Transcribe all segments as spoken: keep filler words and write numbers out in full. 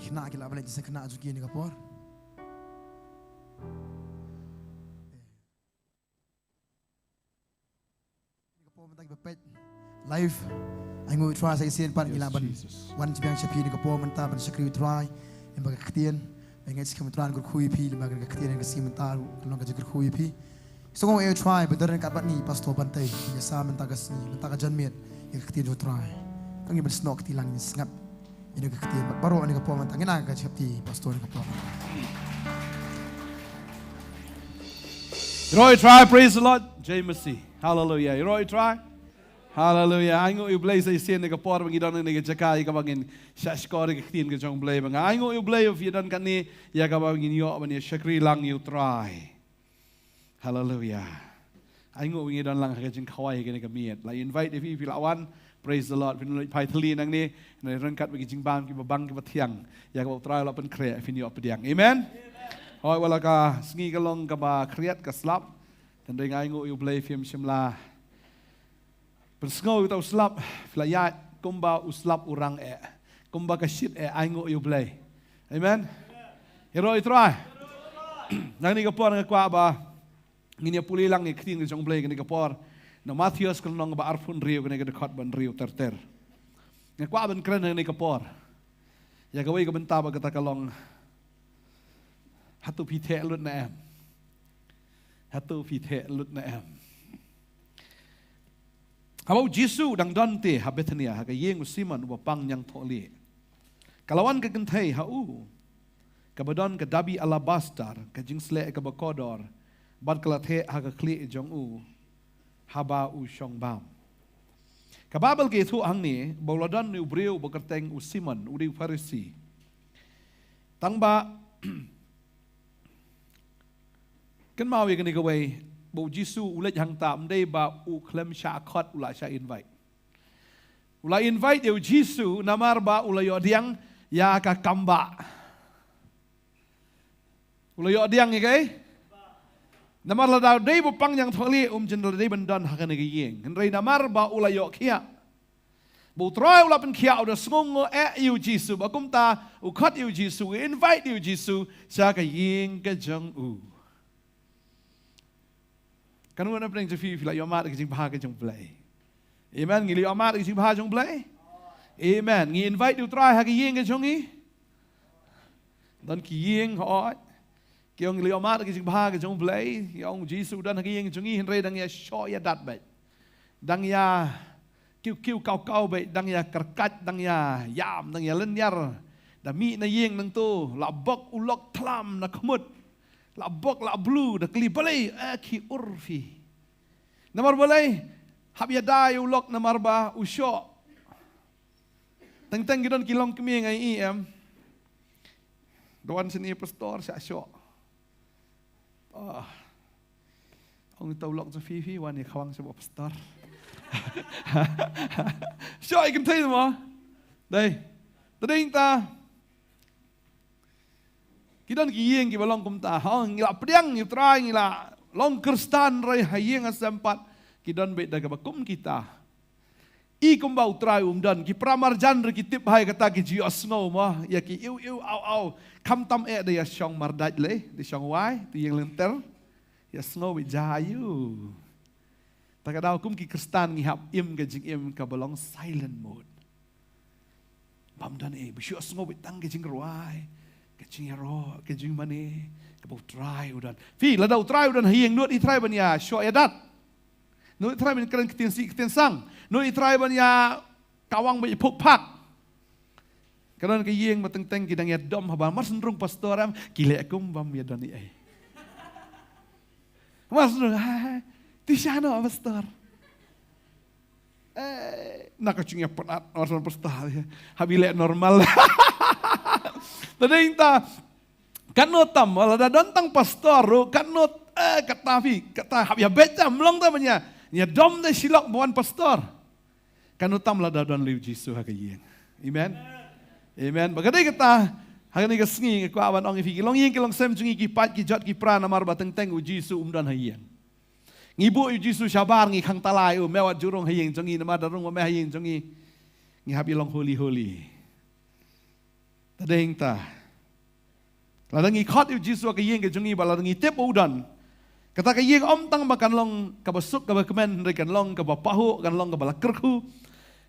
Khynnah ki lah ban leit sha khynnah jong ki ha kane ka por. Kane ka por mynta kiba peit live, ai nguh ïa u Trai sa shisien pat ngi lah ban wan shaphrang sha phi ha kane ka por mynta ban shakri ïa u Trai. Ïa kaba ka ktien, ba ngi ngeit skhem u Trai un kyrkhu ïa phi, lyngba kane ka ktien ka sngi mynta ruh kan long ka jingkyrkhu ïa phi. Sngewbha ïa u Trai ba don ryngkat bad ngi Pastor Bantei, ïa sa mynta ka sngi, mynta ka janmiet, ïa ka ktien jong u Trai. Kan ngi ban snoh kti lang, ngin sngap ïa ka ktien bad baroh ha kane ka por mynta. Ngin ai ka jingkyrkhu ïa u Pastor ha kane ka por. Ïaroh ïa u Trai, praise the Lord. Jai Masih. Hallelujah. Ïaroh ïa u Trai. Hallelujah. Ai nguh ïa u Blei sa shisien ha kane ka por ba ngi don ha kane ka jaka ïa kaba ngin shah shkor ïa ka ktien ka jong u Blei, ba nga ai nguh ïa u Blei ba phi don kane ïa kaba ngin ïoh ban ïa shakri lang ïa u Trai. Hallelujah. Ai nguh ba ngi don lang ha ka jingkhawai ha kane ka miet. La invite ïa phi, phi lah wan. Praise the Lord. Phin leit phai thylli nangne, ngi ryngkat bad ki jingbam kiba bang kiba thiang, ïa kaba u Trai u la pynkhreh, phin ïoh pdiang. Amen. Hooid, wat la ka sngi ka long kaba khriat ka slap, hynrei nga ai nguh ïa u Blei, phim shym la pynsngew ïa uta u slap, phi la ïaid kumba u slap u rang eh, kumba ka shit eh, ai nguh ïa u Blei. Amen. Ïaroh ïa u Trai. Nangne ka por nga kwah ba ngin ïa pule lang ïa ka ktien ka jong u Blei ha kane ka por, na Mathaios ka lynnong ba arphew hynriew, kane ka dkhot ba hynriew ter ter. Nga kwah ban kren ha kane ka por ïa kawei ka bynta ba kata ka long: Hato phi theh lut ne em? Hato phi theh lut ne em? Haba u Jisu u dang don te ha Bethania, ha ka ïing u Simon uba pang ñiangthohlieh, ka la wan ka kynthei ha u, kaba don ka dabi alabastar, ka jingsleh kaba kordor, bad ka la theh ha ka khlieh jong u haba u shong bam. Ka Baibl ka ïathuh hangne ba u la don une u briew uba kyrteng u Simon, u dei u Pharisi. Tang ba kynmaw ïa kane kawei, ba u Jisu u leit hangta ym dei ba u khlem shah khot u la shah invite. U la invite ïa u Jisu namar ba u la ïoh pdiang ïa ka kambah. U la ïoh pdiang ïa kaei? Namar lada u dei ba pang ñiangthohlieh um shym la dei ban don ha kane ka ïing. Hynrei namar ba u la ïoh khiah, ba u Trai u la pynkhiah, u da sngewnguh eh ïa u Jisu, ba kumta u khot ïa u Jisu, u invite ïa u Jisu sha ka ïing ka jong u. Katno na pdeng jong phi, phi la ïoh mad ïa ka jingbha ka jong u Blei? Amen. Ngi la ïoh mad ïa ka jingbha jong u Blei? Amen. Ngi invite ïa u Trai ha ka ïing ka jong ngi? Don ki ïing, hooid, ki ong ngi la ïoh mad ïa ka jingbha ka jong u Blei, ki ong u Jisu u don ha ka ïing ka jong ngi, hynrei dang ïa shoh ïa dat beit. Dang ïa kiew kiew kaw kaw beit, dang ïa kyrkhat, dang ïa ïam, dang ïa lynñiar. Da mih na ïing nangto, la bok u lok thlam na khmut. La bok la blue, da kylli balei, eh, ki ur phi. Namar balei? Hap ïada ïa u lok namar ba u shoh. Teng teng ki don ki longkmie, nga ïohi em. Da wan shane pastor shah shoh. Ah. Ong ïa uta u lok jong phi, phi wan ïa khawang sha u pastor. Shoh ïa kynthei mo. Dei. Te dei ta. Ki don ki ïing kiba long kumta. Ha, ngi la pdiang ïa u Trai, ngi la long Khristan, hynrei ha ïing ha sem pat ki don beit da kaba kum kita. I kumba u Trai um don, ki para marjan ruh ki tip bha ïa kata, ki ju ïohsngew mo ïa ki ïew ïew aw aw. Khamtam eh da ïa shong mardait lei, da shong wai, da ïeng lynter, ïa sngew beit ja aïu. Ta ka daw kum ki Khristan ngi hap im ka jingim kaba long silent mode. Bym don ei, ba shu ïohsngew beit tang ka jingrwai, ka jingïaroh, ka jingmane, kaba u Trai u don. Phi, lada u Trai u don ha ïing, nud i Trai ban ïa shoh ïa dat? Nud i Trai ban kren ktien sih ktien sang? Nud i Trai ban ïa kawang beit phuk phak? Ka don ka ïing ba teng teng ki dang ïa dom haba mar shu rung pastor em, ki leh kum bym ïa don ei ei. Mar shu rung, hai, hai, ti sha no pastor. Eh, na ka jingïapynat, mar shu pastor, hap ïa leh normal. Te dei ta, katno tam, lada don tang pastor ruh, katno, eh, kata phi, kata hap ïa beit ta, ym long ta ban ïa, ïa dom da shi lok ba wan pastor. Katno tam lada don lei u Jisu ha ka ïing. Amen. Amen. Ba ka dei kata, ha kane ka sngi nga kwah ban ong ïa phi, ki longïing ki longsem jong ngi, ki paid ki jot ki pra, namar ba teng teng u Jisu um don ha ïing. Ngi buh ïa u Jisu shabar, ngi khang tala ïa u, me wat ju rung ha ïing jong ngi, namar da rung ma me ha ïing jong ngi, ngi hap ïa long holy holy. Tadeng ta. Lada ngi khot ïa u Jisu ha ka ïing ka jong ngi bad lada ngi tip u don, kata ka ïing ym tang ba kan long kaba suk kaba kmen, hynrei kan long kaba pahuh, kan long kaba la kyrkhu.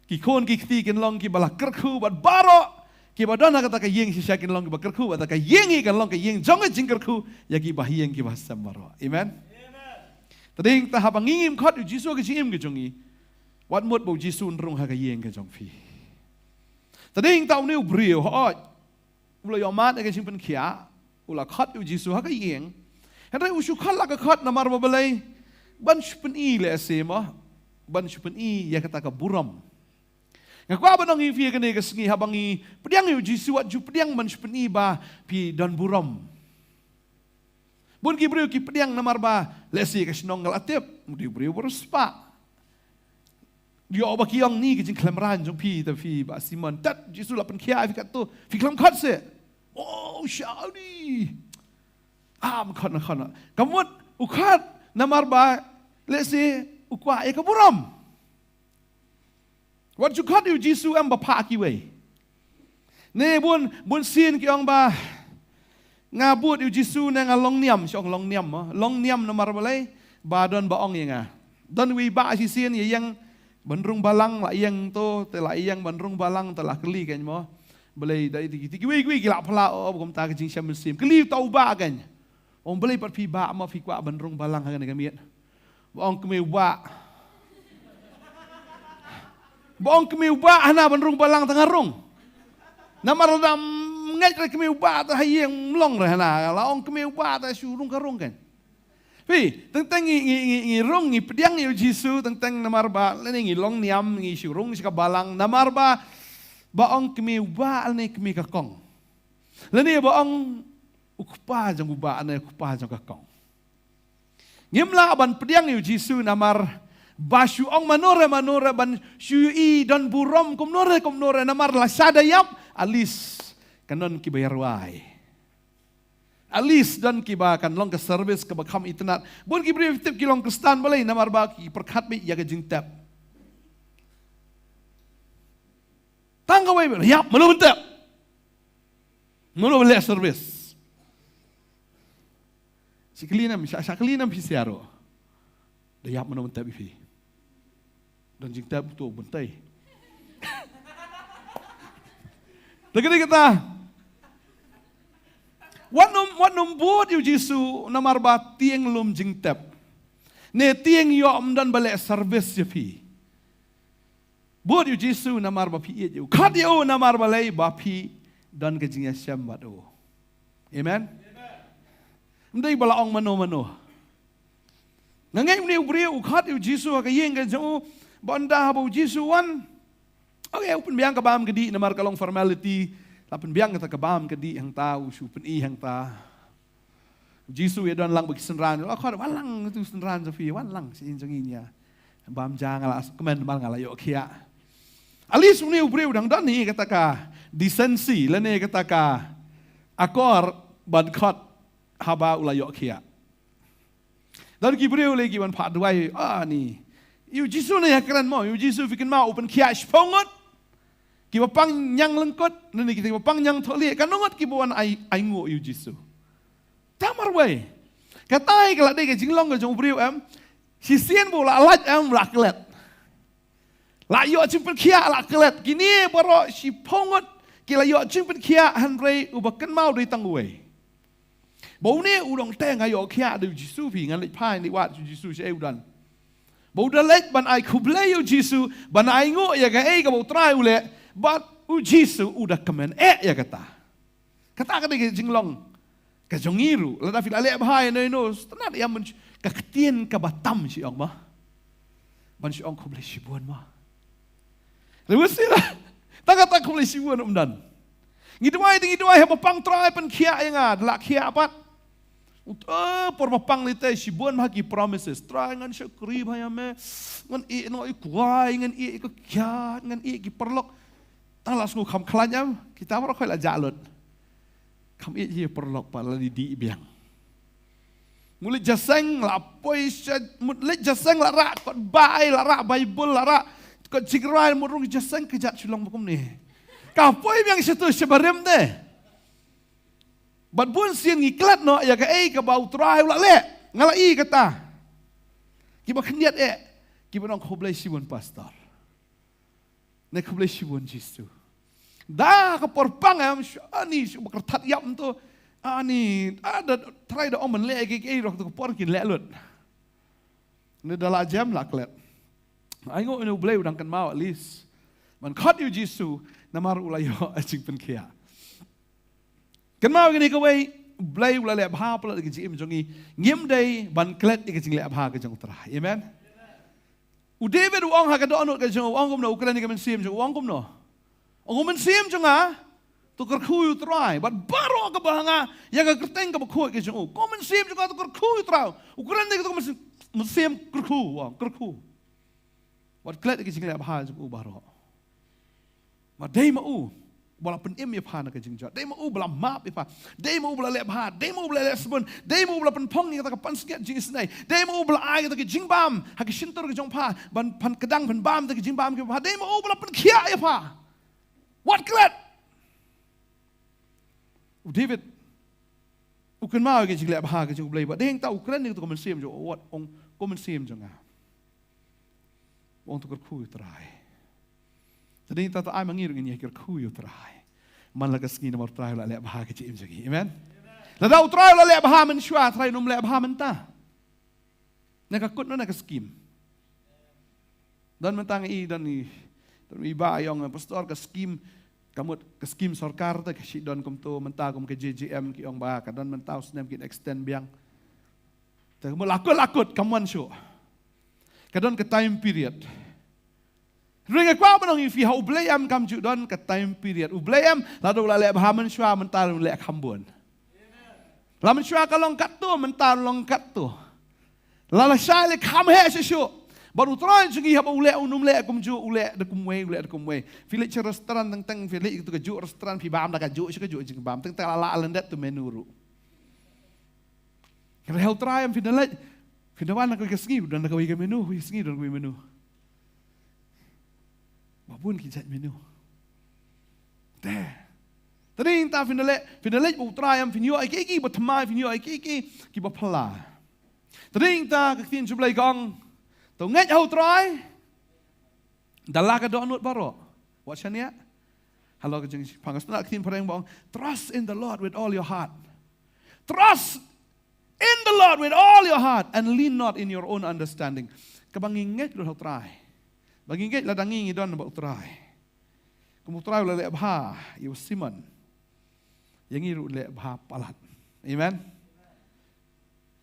Ki khun ki kti kin long kiba la kyrkhu bad baroh kiba don ha kata ka ïing shisha kin long kiba kyrkhu bad kata ka ïing hi kan long ka ïing jong ka jingkyrkhu ïa ki bahaïing kiba ha sem baroh. Amen. Tadeng ta haba ngi ngim khot ïa u Jisu ha ka jingim ka jong ngi, wat mut ba u Jisu un rung ha ka ïing ka jong phi. Tadeng ta une u briew hooid u la ïohmad ïa ka jingpynkhiah, u la khot ïa u Jisu ha ka ïing. Hynrei u shu khot la ka khot namar ba balei? Ban shu pyni lehse mo, ban shu pyni ïa kata ka burom. Nga kwah ban ong ïa phi kane ka sngi haba ngi pdiang ïa u Jisu wat ju pdiang ban shu pyni ba phi don burom. Bun ki briew ki pdiang namar ba lehse ka shnong ka la tip, mut u briew ba riewspah. Ïoh ba ki ong ni ka jingkhlem rang jong phi, ta phi Bah Simon, tat Jisu la pynkhiah ïa phi katto, phi khlem khot seh. Oh, shani. Ah, khot na khot na. Ka mut u khot namar ba lehse u kwah ïa ka burom. Wat ju khot ïa u Jisu em ba phah kiwei. Ne bun, bun sien ki ong ba nga bud ïa u Jisu ne nga long niam, shu ong long niam mo. Long niam namar balei? Ba don ba ong ïa nga. Don uwei u bah shisien ïa ïeng ban rung balang, la ïeng to, te la ïeng ban rung balang, te la kylli kein mo. Balei da ïa ki, ki, kiwei kiwei ki la pla, oh, kumta ka jingshem mynsiem. Kylli uta u bah kein. Ong balei pat phi bah mo, phi kwah ban rung balang ha kane ka miet? Ba ong kmie u bah. Ba ong kmie u bah hana ban rung balang tang ha rung. Namar lada ngeit re kmie u bah ta ha ïing mlong re hana. La ong kmie u bah ta shu rung ka rung kan. Phi, teng teng ngi, ngi, ngi, ngi rung, ngi pdiang ïa u Jisu, teng teng namar ba lane ngi long niam, ngi shu rung sha ka balang namar ba, ba ong kmie u bah lane kmie ka kong. Lane ba ong u kpa jong u bah lane u kpa jong ka kong. Ngim lah ban pdiang ïa u Jisu namar ba shu ong mano re mano re, ban shu i don burom kumno re kumno re, namar la sha da ïap, at least kan don kiba ïa rwai. At least don kiba kan long ka service kaba kham itynnad. Bun ki briew tip ki long Khristan balei? Namar ba ki pyrkhat beit ïa ka jingtep. Tang kawei beit, ïap, mano ban tep? Mano ban leh service? Shi kylli nam, sha, sha kylli nam phi sha ruh. Da ïap mano ban tep ïa phi? Don jingtep to ban tei. Te kane kata. Wat nym, wat nym bud ïa u Jisu namar ba tieng lum jingtep. Ne tieng ïoh ym don ba leh service ïa phi. Bud ïa u Jisu namar ba phi ïeit ïa u. Khot ïa u namar balei? Ba phi don ka jingïashem bad u. Amen. Ym dei ba la ong mano mano. Nga ngeit une u briew u khot ïa u Jisu ha ka ïing ka jong u, ba ynda haba u Jisu wan, okay, u pynbiang ka bam ka dih namar ka long formality. La pynbiang kata ka bam ka dih hangta, u shu pyni hangta. U Jisu u ïa don lang bad ki synran, la khot, wan lang tu synran Sophie, wan lang sha ïing jong ngi ïa bam ja, nga la kmen namar nga la ïoh khiah. At least une u briew u dang don hi kata ka decency lane kata ka akor ban khot haba u la ïoh khiah. Don ki briew lei ki ban phah duwai, ah, ni. Ïa u Jisu ne ïa kren mo, ïa u Jisu phi kynmaw u pynkhiah shiphew ngut kiba pang ñianglyngkut, ne, ne kita kiba pang ñiangthohlieh, katno ngut kiba wan ai, ainguh ïa u Jisu. Te marwei. Kata hi ka la dei ka jinglong ka jong u briew em. Shisien ba u la lait em, la klet. La ïoh jingpynkhiah, la klet. Kine baroh shiphew ngut ki la ïoh jingpynkhiah, hynrei uba kynmaw dei tang uwei. Ba une u dang teng, nga ïoh khiah da u Jisu phi, ngan leit phai, ngan leit wad u Jisu shaei u don. Ba u da leit ban ai khublei ïa u Jisu, ban ainguh ïa kaei kaba u Trai u leh, bad u Jisu u da kmen eh ïa kata. Kata ka dei ka jinglong ka jong ngi ruh. Lada phi la leh bha ïa no ïa no, sngewtynnat ïa, ka ktien kaba tam shu ong mo. Ban shu ong khublei shibun mo. Lewis sila. Tang kata khublei shibun um don. Ngi duwai te ngi duwai haba pang Trai pynkhiah ïa nga, da la khiah pat. Ut, eh, por ba pang lei te shibun bha ki promises. Trai ngan shakri bha ïa me. Ngan ïeh noh ïa u kwai, ngan ïeh ïa ka kiad, ngan ïeh ïa ki paralok. Tang la sngew kham khlaiñ em, kita baroh khoit la jah lut. Kham ïeit ïa paralok pat, la dih dih biang. Mut leit jingïaseng la poi sha, mut leit jingïaseng la rah kot bai, la rah Baibl, la rah kot jingrwai, mut rung jingïaseng ka jait shu long ba kumne. Ka poi biang shatu shabarim te. Bad bun sien ngi klet noh ïa kaei kaba U Trai u la leh. Nga la i kata. Kiba khyndiat eh. Kiba nong khublei shibun pastor. Ne khublei shibun Jisu. Da ka por pang em shu ani shu bakar that yap to. Ani ada trai da omen leh ki ki rok to ka por kin leh lut. Ne da la jem la klet. Ai ngo inu blei u dang kynmaw at least. Man khot yu Jisu namar u la ïoh a jingpynkhia. Kynmaw kini kawei, Blei u la leh bha palat ka jingim jong ngi. Ngim dei ban klet ïa ka jingleh bha ka jong U Trai. Amen. U David u ong ha ka dohnud ka jong u ong kumno, u kren ïa ka mynsiem jong u ong kumno. Ong u mynsiem jong nga to kyrkhu ïa U Trai. Bad baroh kaba ha nga ïa ka kyrteng kaba khuid ka jong u. Ko mynsiem jong nga to kyrkhu ïa U Trai. U kren ïa ka to mynsiem, mynsiem kyrkhu, u ong kyrkhu. Wat klet ïa ka jingleh bha jong u baroh. Ma dei ma u ba la pynim ïa pha na ka jingjot. Dei ma u ba la map ïa pha. Dei ma u ba la leh bha. Dei ma u ba la leh sbun. Dei ma u ba la pynphong ïa kata ka pansngiat jingisynei. Dei ma u ba la ai kata ka jingbam ha ka shyntur ka jong pha ban phan kdang pynbam kata ka jingbam ki pha. Dei ma u ba la pynkhiah ïa pha. Wat klet. U David u kynmaw ïa ka jingleh bha ka jong U Blei ba dei hangta u kren ïa kata ka mynsiem jong u, wat ong ko mynsiem jong nga. Ong to kyrkhu ïa U Trai. Te dei ta to ai ma ngi ruh ngin ïa kyrkhu ïa U Trai. Man la ka sngi namar U Trai u la leh bha ka jingim jong ngi. Amen. Lada U Trai u la leh bha mynshuwa, Trai un ym leh bha mynta. Na ka kut na ka skim. Don mynta ngi don i don i ba ïong pastor ka skim ka mut ka skim sorkar te ka shi don kumto mynta kum ka J J M ki ong ba ka don mynta u snem kin extend biang. Te ka mut la kut la kut ka mon shu. Ka don ka time period. Ring ka kwah ban ong ïa phi ha U Blei em kam ju don ka time period. U Blei em la do la leh bha mynshuwa mynta leh kham bun. La mynshuwa ka long katto mynta long katto. La la shai leh kham heh shisha. Bad U Trai jong ngi haba u leh un ym leh kumjuh u leh da kumwei u leh da kumwei. Phi leit sha restaurant teng teng phi leit tu ka juh restaurant phi bam da ka juh sha ka juh jingbam teng teng la la lyndet tu menu ruh. Ka rehel trai em phi da leit phi da wan na ka wei ka sngi u don na ka wei ka menu wei ka sngi don ka wei menu. Ba bun ki jait menu. Te. Te dei ta phin da leh phin da leh ba U Trai em phin ïoh ïa ki ki ba thymmai phin ïoh ïa ki ki ki ba phylla. Te dei ta ka ktien jong U Blei ka ong. To ngeit ha U Trai. Da la ka dohnud baroh. Wat shaniah. Halor ka jingpang ka sna ka ktien phareng ba ong. Trust in the Lord with all your heart. Trust in the Lord with all your heart and lean not in your own understanding. Kaba ngi ngeit lut ha U Trai. Ba ngi ngeit lada ngi ngi don bad U Trai. Kum U Trai u la leh bha ïa u Simon. Ïa ngi ruh leh bha palat. Amen.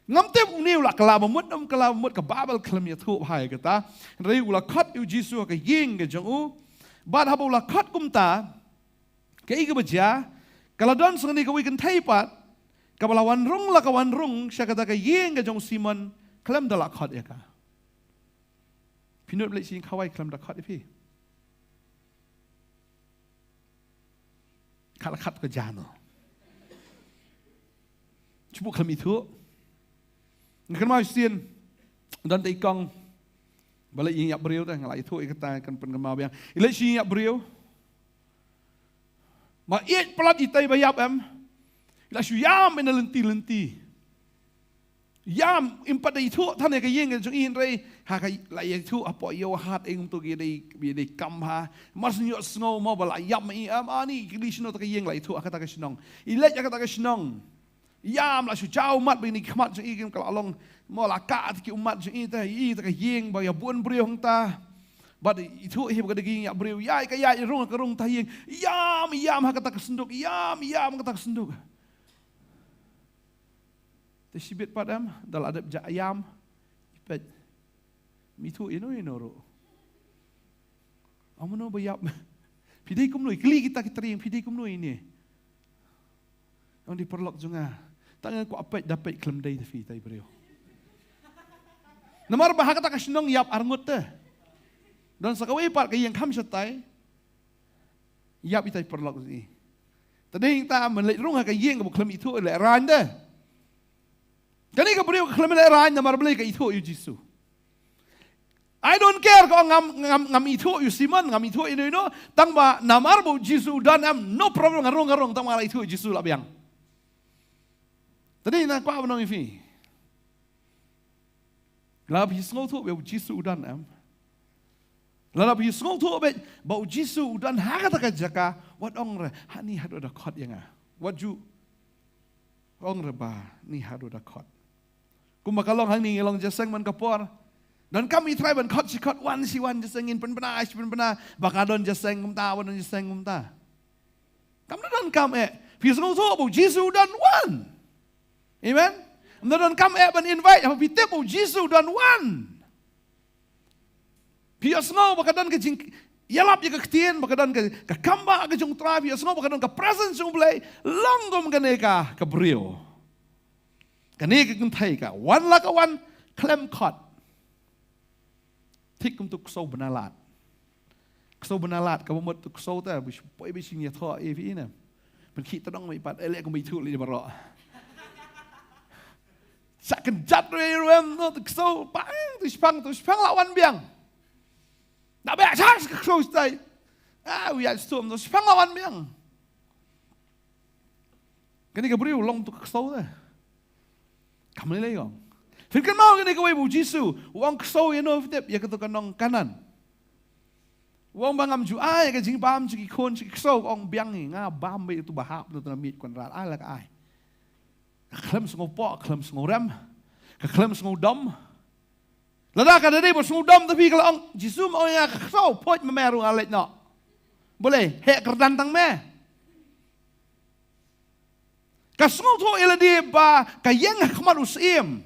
Ngam tip une u la kylla ba mut, um kylla ba mut ka Baibl khlem ïathuh bha ïa kata. Hynrei u la khot ïa u Jisu ha ka ïing ka jong u. Bad haba u la khot kumta, kaei kaba jia, ka la don sngewbha kawei kynthei pat, kaba la wan rung la ka wan rung sha kata ka ïing ka jong u Simon, khlem da la khot ïa ka. Phi nud leh shi khawai khlem da khot ïa phi. Khat la khat ka jano. Chubu khlem ithuh. Nga kynmaw sien. Don te i kong. Ba leh ïing ïap briew te nga la ithuh ïa kata kan pynkynmaw biang. I leh shi ïing ïap briew. Ma ïeit palat itai ba ïap em. I la shu ïam ïa na lynti lynti. Ïam im pat da ithuh than ïa ka ïing ka jong i hynrei ha ka la ithuh hapoh ïew hat ïa ngam tu ki dei ki dei kam ha mar shu ïohsngew mo ba la ïam ma i am ani ki li shano ta ka ïing la ithuh ha kata ka shnong i leit ha kata ka shnong ïam la shu jaw mat ba ini ki khmat jong i kim ka la long mo la ka ta ki ummat jong i ta i ta ka ïing ba ïa bun briew hangta bad ithuh hi ba ka dei ki ïing ïa briew ïa ka ïa rung ka rung ta ïing ïam ïam ha kata ka senduk ïam ïam ha kata ka senduk. Te shibit pat em da la dep ja ïam. I peit. Mi thu ino ino ro. Amono ba ïap. Phi dei kumno i kli kita ki tring phi dei kumno ini. Ong di paralok jong nga. Tang nga kwah peit da peit khlem dei te phi tai briew. Namar ba ha kata ka shnong ïap arngut te. Don sa kawei pat ka ïeng kham shatai. Ïap itai paralok jong i. Te dei ta man leit rung ha ka ïeng ka ba khlem ithuh leh rang te. Kane ka briew ka khlem leh rang namar Blei ka ithuh ïa u Jisu. I don't care, ka ong, ngam, ngam, ngam ithuh ïa u Simon, ngam ithuh ïa ino ino, tang ba namar ba u Jisu u don em, no problem, nga rung, nga rung, tang ba nga la ithuh ïa u Jisu la biang. Te dei na kwah ban ong ïa phi. Lada phi sngewthuh ba u Jisu u don em. Lada phi sngewthuh ba, ba u Jisu u don ha kata ka jaka, wat ong re, ha ni haduh da khot ïa nga. Wat ju ong re ba ni haduh da khot. Kumba ka long hangne, ngi long jingïaseng man ka por. Donkam i trai ban khot shi khot, wan shi wan jingïaseng, ngin pynbna shi pynbna, ba ka don jingïaseng kumta, ba don jingïaseng kumta. Kam da donkam eh. Phi sngewthuh ba u Jisu u don, wan. Amen. Kam da donkam eh ban invite, haba phi tip ba u Jisu u don, wan. Phi ïohsngew ba ka don ka jingïalap ïa ka ktien, ba ka don ka, ka kambah ka jong u Trai, phi ïohsngew ba ka don ka presence jong u Blei, long kum kane ka, ka briew. Kane ka kynthei ka wan la ka wan khlem khot. Thik kum tu ksew bnalad. Ksew bnalad, kaba mut tu ksew te, ba shu poi ba shu ïathoh ïa phi ne. Pynkhih tnong mai pat, eh, leh kum ba ithuh lei baroh. Sa kynjat ruh ruh em, no, tu ksew, pang, tu shipang, tu shipang la wan biang. Da beh, sa ka ksew stai. Ah, u ïaid stum, tu shipang la wan biang. Kane ka briew long tu ka ksew te. Kam lei lei ong. Phin kynmaw kane kawei ba u Jisu u ong ksew ïa no, phi tip, ïa kato ka nong Kanan. U ong ba ngam ju ai ka jingbam sha ki khun sha ki ksew, ka ong biang hi, nga bam beit ïa uto ba hap na uto na miej Kynrad, ai la ka ai. Ka khlem sngewpoh, ka khlem sngewrem, ka khlem sngewdom. Lada ka dei ba sngewdom te phi, ka la ong, Jisu ma ong ïa nga ka ksew, phoit ma me ruh nga leit noh. Balei, heh kyrdan tang me. Ka sngewthuh ïa lade ba ka ïeng ha khmat u Syiem.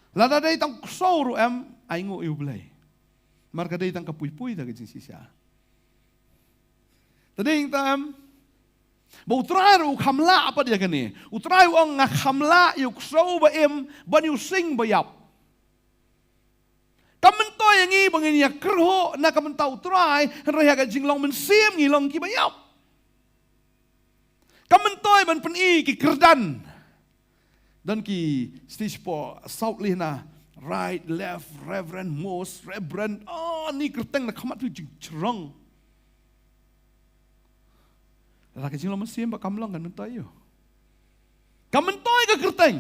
Lada dei tang ksew ruh em, ainguh ïa u Blei. Namar ka dei tang ka pui pui da ka jingshisha. Te dei tang em. Ba u Trai ruh u kham lah pat ïa kane. U Trai u ong nga kham lah ïa u ksew ba im ban ïa u sing ba ïap. Kam myntoi ïa ngi ba ngin ïa kyrhuh na ka bynta u Trai, hynrei ha ka jinglong mynsiem ngi long kiba ïap. Kam myntoi ban pyni ki kyrdan. Don ki stage four, South Lehna, right, left, Reverend, Most, Reverend, oh, ni kyrteng na khmat tu jingjrong. Lada ka jinglong mynsiem ba kam long kan myntoi ïa u. Kam myntoi ka kyrteng.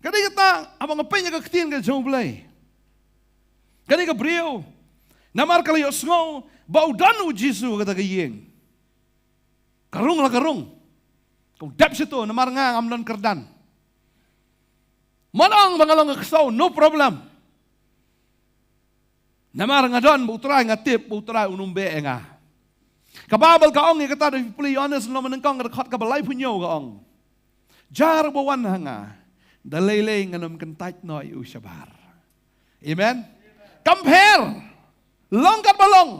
Ka dei kata, haba nga peit ïa ka ktien ka jong u Blei. Ka dei ka briew. Namar ka la ïohsngew ba u don u Jisu ha kata ka ïing. Ka rung la ka rung. Ka u dep shato, namar nga ngam don kyrdan. Mano ong ba nga long ka ksew, no problem. Namar nga don ba u Trai, nga tip ba u Trai un ym beh ïa nga. Ka Baibl ka ong ïa kata, da pule Ïoannis lynnong banyngkong, ka dkhot kaba laiphew hynñiew ka ong. Jar uba wan ha nga, da lei lei ngan ym kyntait noh ïa u shabar. Amen. Kam pher. Long katba long.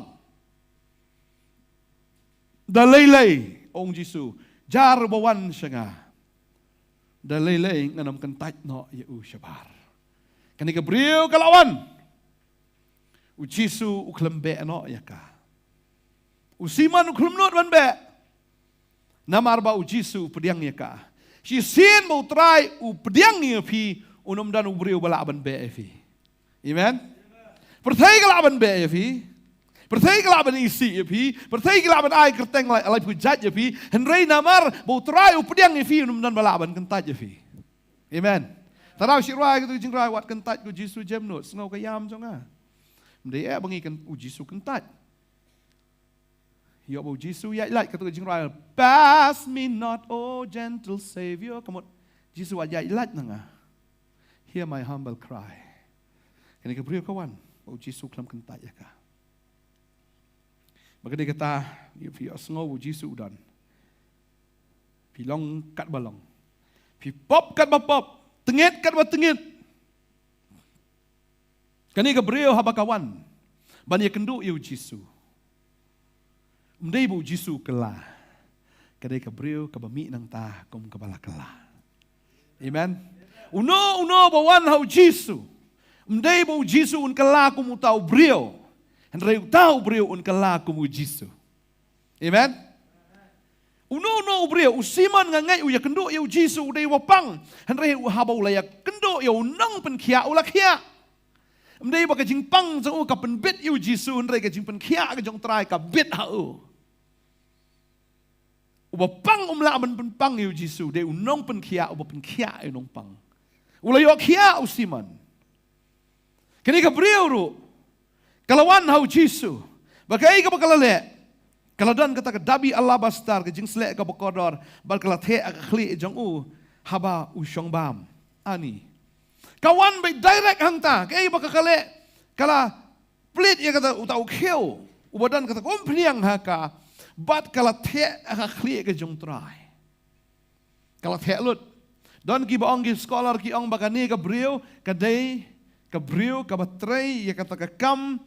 Da lei lei, ong Jisu, jar uba wan sha nga. Da lei lei ngan ym kyntait noh ïa u shabar. Kane ka briew ka la wan. U Jisu u khlem beh noh ïa ka. U Simon u khlem nud ban beh. Namar ba u Jisu u pdiang ïa ka. Shisien ba u Trai u pdiang ïa phi, un ym don u briew ba lah ban beh ïa phi. Amen. Pyrthei ka lah ban beh ïa phi. Pyrthei ka lah ban isih ïa phi. Pyrthei ka lah ban ai kyrteng lai, laiphew jait ïa phi. Hynrei namar ba u Trai u pdiang ïa phi, un ym don ba lah ban kyntait ïa phi. Amen. Tang da shi rwai katu ka jingrwai, wat kyntait ko Jisu jem nud, sngew ka ïam jong nga. Ym dei eh ba ngi kyn-, u Jisu kyntait. Ïoh ba u Jisu ïaid lait katu ka jingrwai, "Pass me not, O gentle Savior." Ka mut Jisu wat ïaid lait na nga. "Hear my humble cry." Kane ka briew ka wan, ba u Jisu khlem kyntait ïa ka. Ba kane kata, ïa phi ïohsngew u Jisu u don. Phi long katba long. Phi pop katba pop. Tyngit katba tyngit. Kane ka briew haba ka wan ban ïakynduh ïa u Jisu, ym dei ba u Jisu u kylla. Ka dei ka briew kaba mih nangta kum kaba la kylla. Amen. Uno uno ba wan ha u Jisu, ym dei ba u Jisu un kylla kum uta u briew, hynrei uta u briew un kylla kum u Jisu. Amen. Uno uno u briew, u Simon nga ngeit u ïakynduh ïa u Jisu u dei uba pang, hynrei u haba u la ïakynduh ïa u nongpynkhiah u la khiah. Ym dei ba ka jingpang jong u ka pynbit ïa u Jisu, hynrei ka jingpynkhiah ka jong u Trai ka bit ha u. Uba pang um lah ban pynpang ïa u Jisu, dei u nongpynkhiah uba pynkhiah ïa u nongpang. U la ïoh khiah u Simon. Kane ka briew ruh ka la wan ha u Jisu. Bad kaei kaba ka la leh? Ka la don kata ka dabi alabastar, ka jingsleh kaba kordor, bad ka la theh ha ka khlieh jong u haba u shong bam. Ani, ka wan beit direct hangta. Kaei ba ka, ka leh? Ka la plied ïa kata, uta u khiew uba don kata ka umphniang ha ka, bad ka la theh ha ka khlieh ka jong u Trai. Ka la theh lut. Don kiba ong, ki scholar ki ong ba kane ka briew ka dei ka briew kaba trei ïa kata ka kam.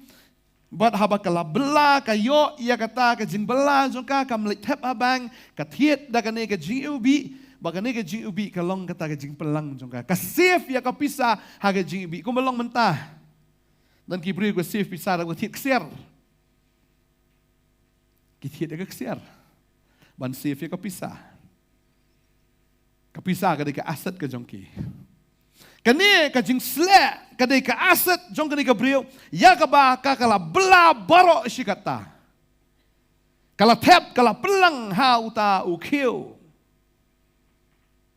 Bad haba ka la bylla, ka ïoh ïa kata ka jingbylla jong ka, kam leit thep ha bank, ka thied da kane ka jingïewbih, ba kane ka jingïewbih ka long kata ka jingpynlang jong ka. Ka save ïa ka pisa ha ka jingïewbih. Kumba long mynta, don ki briew ka save pisa da ka thied ksiar. Ki thied ïa ka ksiar ban save ïa ka pisa. Ka pisa ka dei ka asset ka jong ki. Kane ka jingsleh ka dei ka asset jong kane ka briew, ïa kaba ka, ka la bylla baroh shi katta. Ka la thep, ka la pynlang ha uta u khiew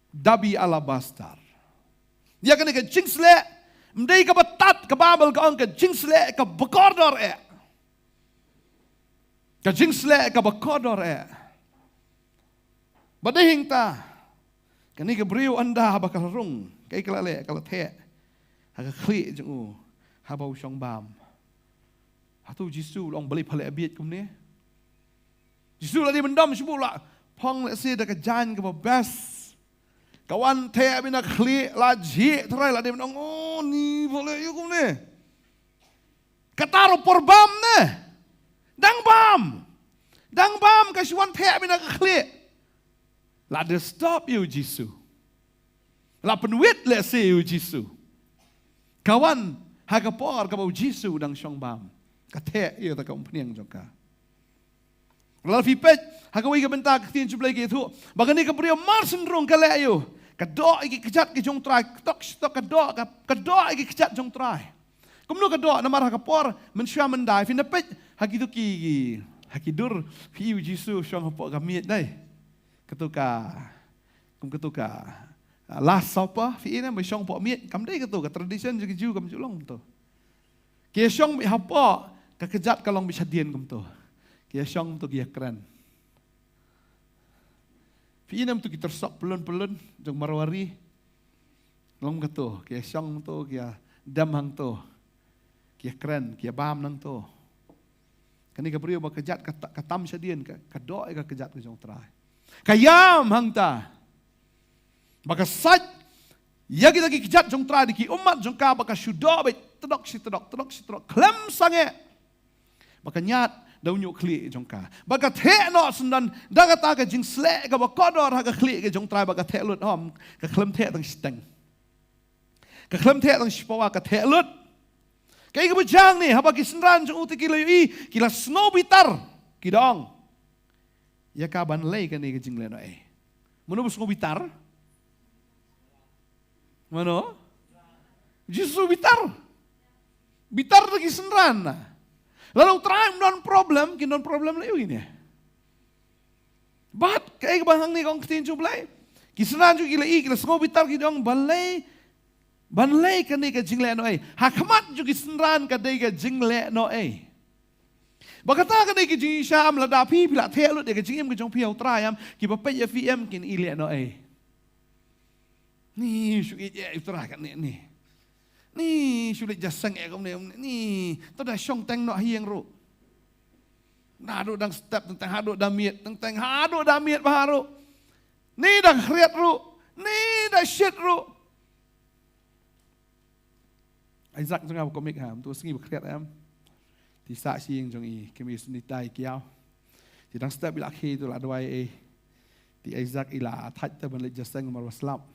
dabi alabastar. Ïa kane ka jingsleh, ym dei kaba tad, ka Baibl ka ong ka jingsleh kaba kordor eh. Ka jingsleh kaba kordor eh. Bad dei hangta, kane ka briew ynda ba ka la rung, kaei ka la leh? Ka la theh ha ka khlieh jong u haba u shong bam. Hato u Jisu u la ong balei pha leh bieit kumne? Jisu la dei ban dom shuh, la phong lehse da ka jaiñ kaba best. Ka wan theh beit na ka khlieh, la jhieh tharai, la dei ban ong, oh, ni pha leh ïa kumne. Kata ruh por bam ne. Dang bam. Dang bam ka shu wan theh beit na ka khlieh. La disturb ïa u Jisu. La pynwit lehse ïa u Jisu. Ka wan ha ka por kaba u Jisu u dang shong bam. Ka theh ïa kata ka umphniang jong ka. Lada phi peit ha kawei ka bynta, ka ktien jong U Blei ka ïathuh ba kane ka briew mar syn rung ka leh aïu? Ka doh ïa ki kjat ki jong U Trai, tok shi tok ka doh, ka, ka doh ïa ki kjat jong U Trai. Kumno ka doh? Namar ha ka por mynshuwa myndai, phin da peit ha kito ki, ki, ha ki dur, phi ïohi U Jisu u shong hapoh ka miej, dei. Kato ka, kum kato ka, ah, Last Supper, phi ïohi ne, ba u shong hapoh miej. Kam dei kato, ka tradition jong ki Jiw kam ju long to. Ki ïa shong beit hapoh ka kjat, ka long beit shadien kumto. Ki ïa shong kumto, ki ïa kren. Phi ïohi ne kumto ki tyrsok pyllun pyllun jong Marwari. Long kumto, ki ïa shong kumto, ki ïa dem hangto. Ki ïa kren, ki ïa bam nangto. Kane ka briew ba ka kjat ka ta-, ka tam shadien, ka, ka doh ïa ka kjat ka jong U Trai. Ka ïam hangta. Ba ka sait ïa kita ki kjat jong U Trai da ki ummat jong ka, ba ka shu doh beit tdok shi tdok, tdok shi tdok, khlem sangeh. Ba ka ñiad da u ñiuh khlieh jong ka. Ba ka theh noh syndon da kata ka jingsleh kaba kordor ha ka khlieh ka jong U Trai, ba ka theh lut, hom, ka khlem theh tang shiteng. Ka khlem theh tang shipawa, ka theh lut. Kaei kaba jia hangne, haba ki synran jong u te ki la ïohi, ki la sngew bitar, ki da ong ïa ka, ban lei kane ka jinglehnohei. Mano ba sngew bitar? Mano? Jisu bitar. Bitar da ki synran na. Lada U Trai um don problem, kin don problem la ïohi ne. Bad kaei kaba hangne ka ong ka ktien jong U Blei? Ki synran jong u ki la ïohi, ki la sngew bitar, ki da ong, balei, ban lei kane ka jinglehnohei? Ha khmat jong ki synran ka dei ka jinglehnohei. Ba kata ka dei ka jingshah, lada phi, phi la theh lut ïa ka jingim ka jong phi ha U Trai, em, kiba peit ïa phi, em, kin ïalehnohei. Ni shu ïeit ïa U Trai katne ne. Ni shu leit jingïaseng eh kumne, ni to da shong teng noh ha ïing ruh. Naduh dang step teng teng haduh da miet, teng teng haduh da miet bha ruh. Ni da khriat ruh, ni da shit ruh. Isaac jong nga ba comic ha, mynta sngi ba khriat em. Te sah sha ïing jong i, kmie Sunita i kiaw. Te dang step i la khie, to la duwai ei. Te Isaac i la thait te ban leit jingïaseng namar ba slap.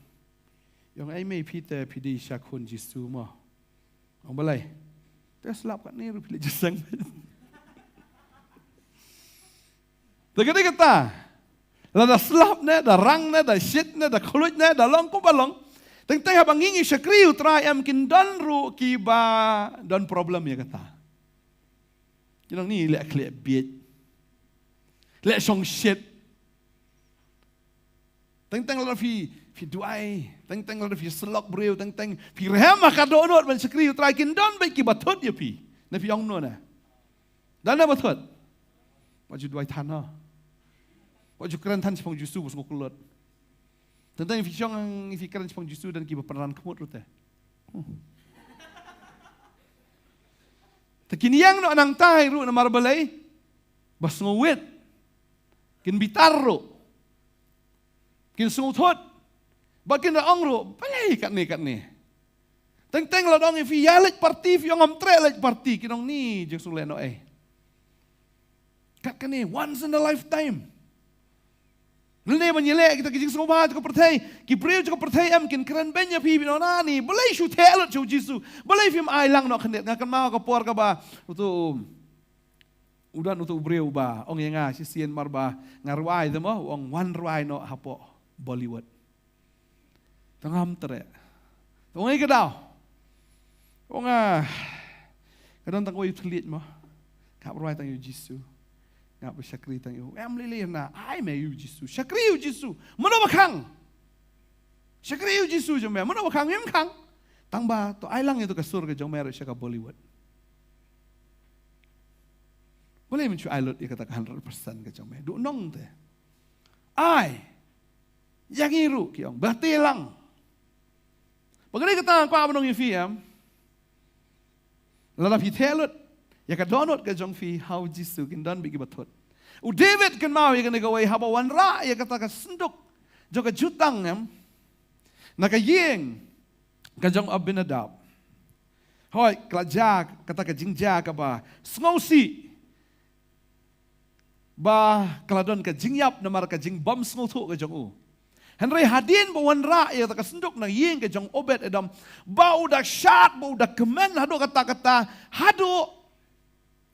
I ong, ei mei, phi te phi dei sha khun Jisu mo? Ong, balei? Te slap katne ruh phi leit jingïaseng. Te ka dei kata. Lada slap ne, da rang ne, da shit ne, da khluit ne, da long kumba long. Teng teng haba ngi ngi shakri u Trai em kin don ruh kiba don problem ïa kata. Ki nong ni leh khleh biej. Leh shong shit. Teng teng lada phi, phi duwai, teng teng lada phi syllok briew, teng teng phi rhem ha ka dohnud ban shakri u Trai kin don beit kiba thut ïa phi. Na phi ong no na. Don na ba thut. Ba ju duwai than ha. Ba ju kren than shaphang Jisu ba sngewkhuslai. Teng teng phi shong phi kren shaphang Jisu don kiba pynran khmut ruh te. Hmm. Te kin ïeng noh nangta hi ruh namar balei. Ba sngewwit. Kin bitar ruh. Kin sngewthut. Ba kin da ong ruh, balei katne katne. Teng teng lada ong ïa phi ïa leit party phi ong ngam treh leit party kin ong ni jingsngewleh noh ei. Kat kane once in a lifetime. Lane ban ïaleh kita ki jingsngewbha jong ka pyrthei, ki briew jong ka pyrthei em kin kren beiñ ïa phi, phin ong na ni, balei shu theh lut sha u Jisu, balei phim ai lang noh khyndiat, nga kynmaw ka por kaba utu u don utu u briew ba ong ïa nga shisien mar ba nga rwai te mo, u ong wan rwai noh hapoh Bollywood. Te ngam treh. Te ong ïa ka daw. Ong nga ka don tang oi thylliej mo. Ka rwai tang ïa u Jisu. Nga ba shakri tang ïa u. Em lei lei na ai me ïa u Jisu. Shakri ïa u Jisu. Mano ba khang. Shakri ïa u Jisu jong me. Mano ba khang, mem khang. Tang ba to ai lang ïa to ka sur ka jong me ruh sha ka Bollywood. Balei men shu ai lut ïa kata ka hundred percent ka jong me. Duh nong te. Ai. Ïa ngi ruh ki ong ba te lang. Ba kane kata kwah ban ong ïa phi em. Lada phi theh lut ïa ka dohnud ka jong phi ha u Jisu kin don beit kiba thut. U David kynmaw ïa kane kawei haba wanrah ïa kata ka synduk jong ka jutang em. Na ka ïing ka jong Abinadab. Hooid, ka la jia kata ka jingjia kaba sngewsih. Ba ka la don ka jingïap namar ka jingbym sngewthuh ka jong u. Hynrei hadien ba wanrah ïa kata ka synduk na ïing ka jong Obed Edom, ba u da shad, ba u da kmen haduh katta katta, haduh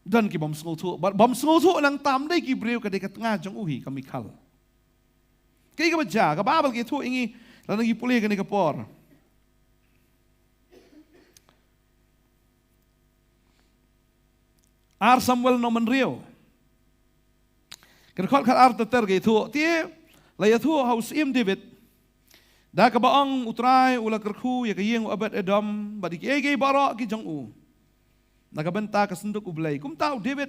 don ki bym sngewthuh, ba, bym sngewthuh nangta ym dei ki briew, ka dei ka tnga jong u hi ka Mikhal. Kaei kaba jia, ka Baibl ka ïathuh ïa ngi, lada ngi pule kane ka por. Ar Samuel nong mynriew. Ka dkhot khatar ter ter ka ïathuh, te la ïathuh ha u syiem David. Da kaba ong u Trai u la kyrkhu ïa ka ïing u Obed Edom, bad ïa kiei kiei baroh ki jong u. Na ka bynta ka synduk U Blei. Kumta u David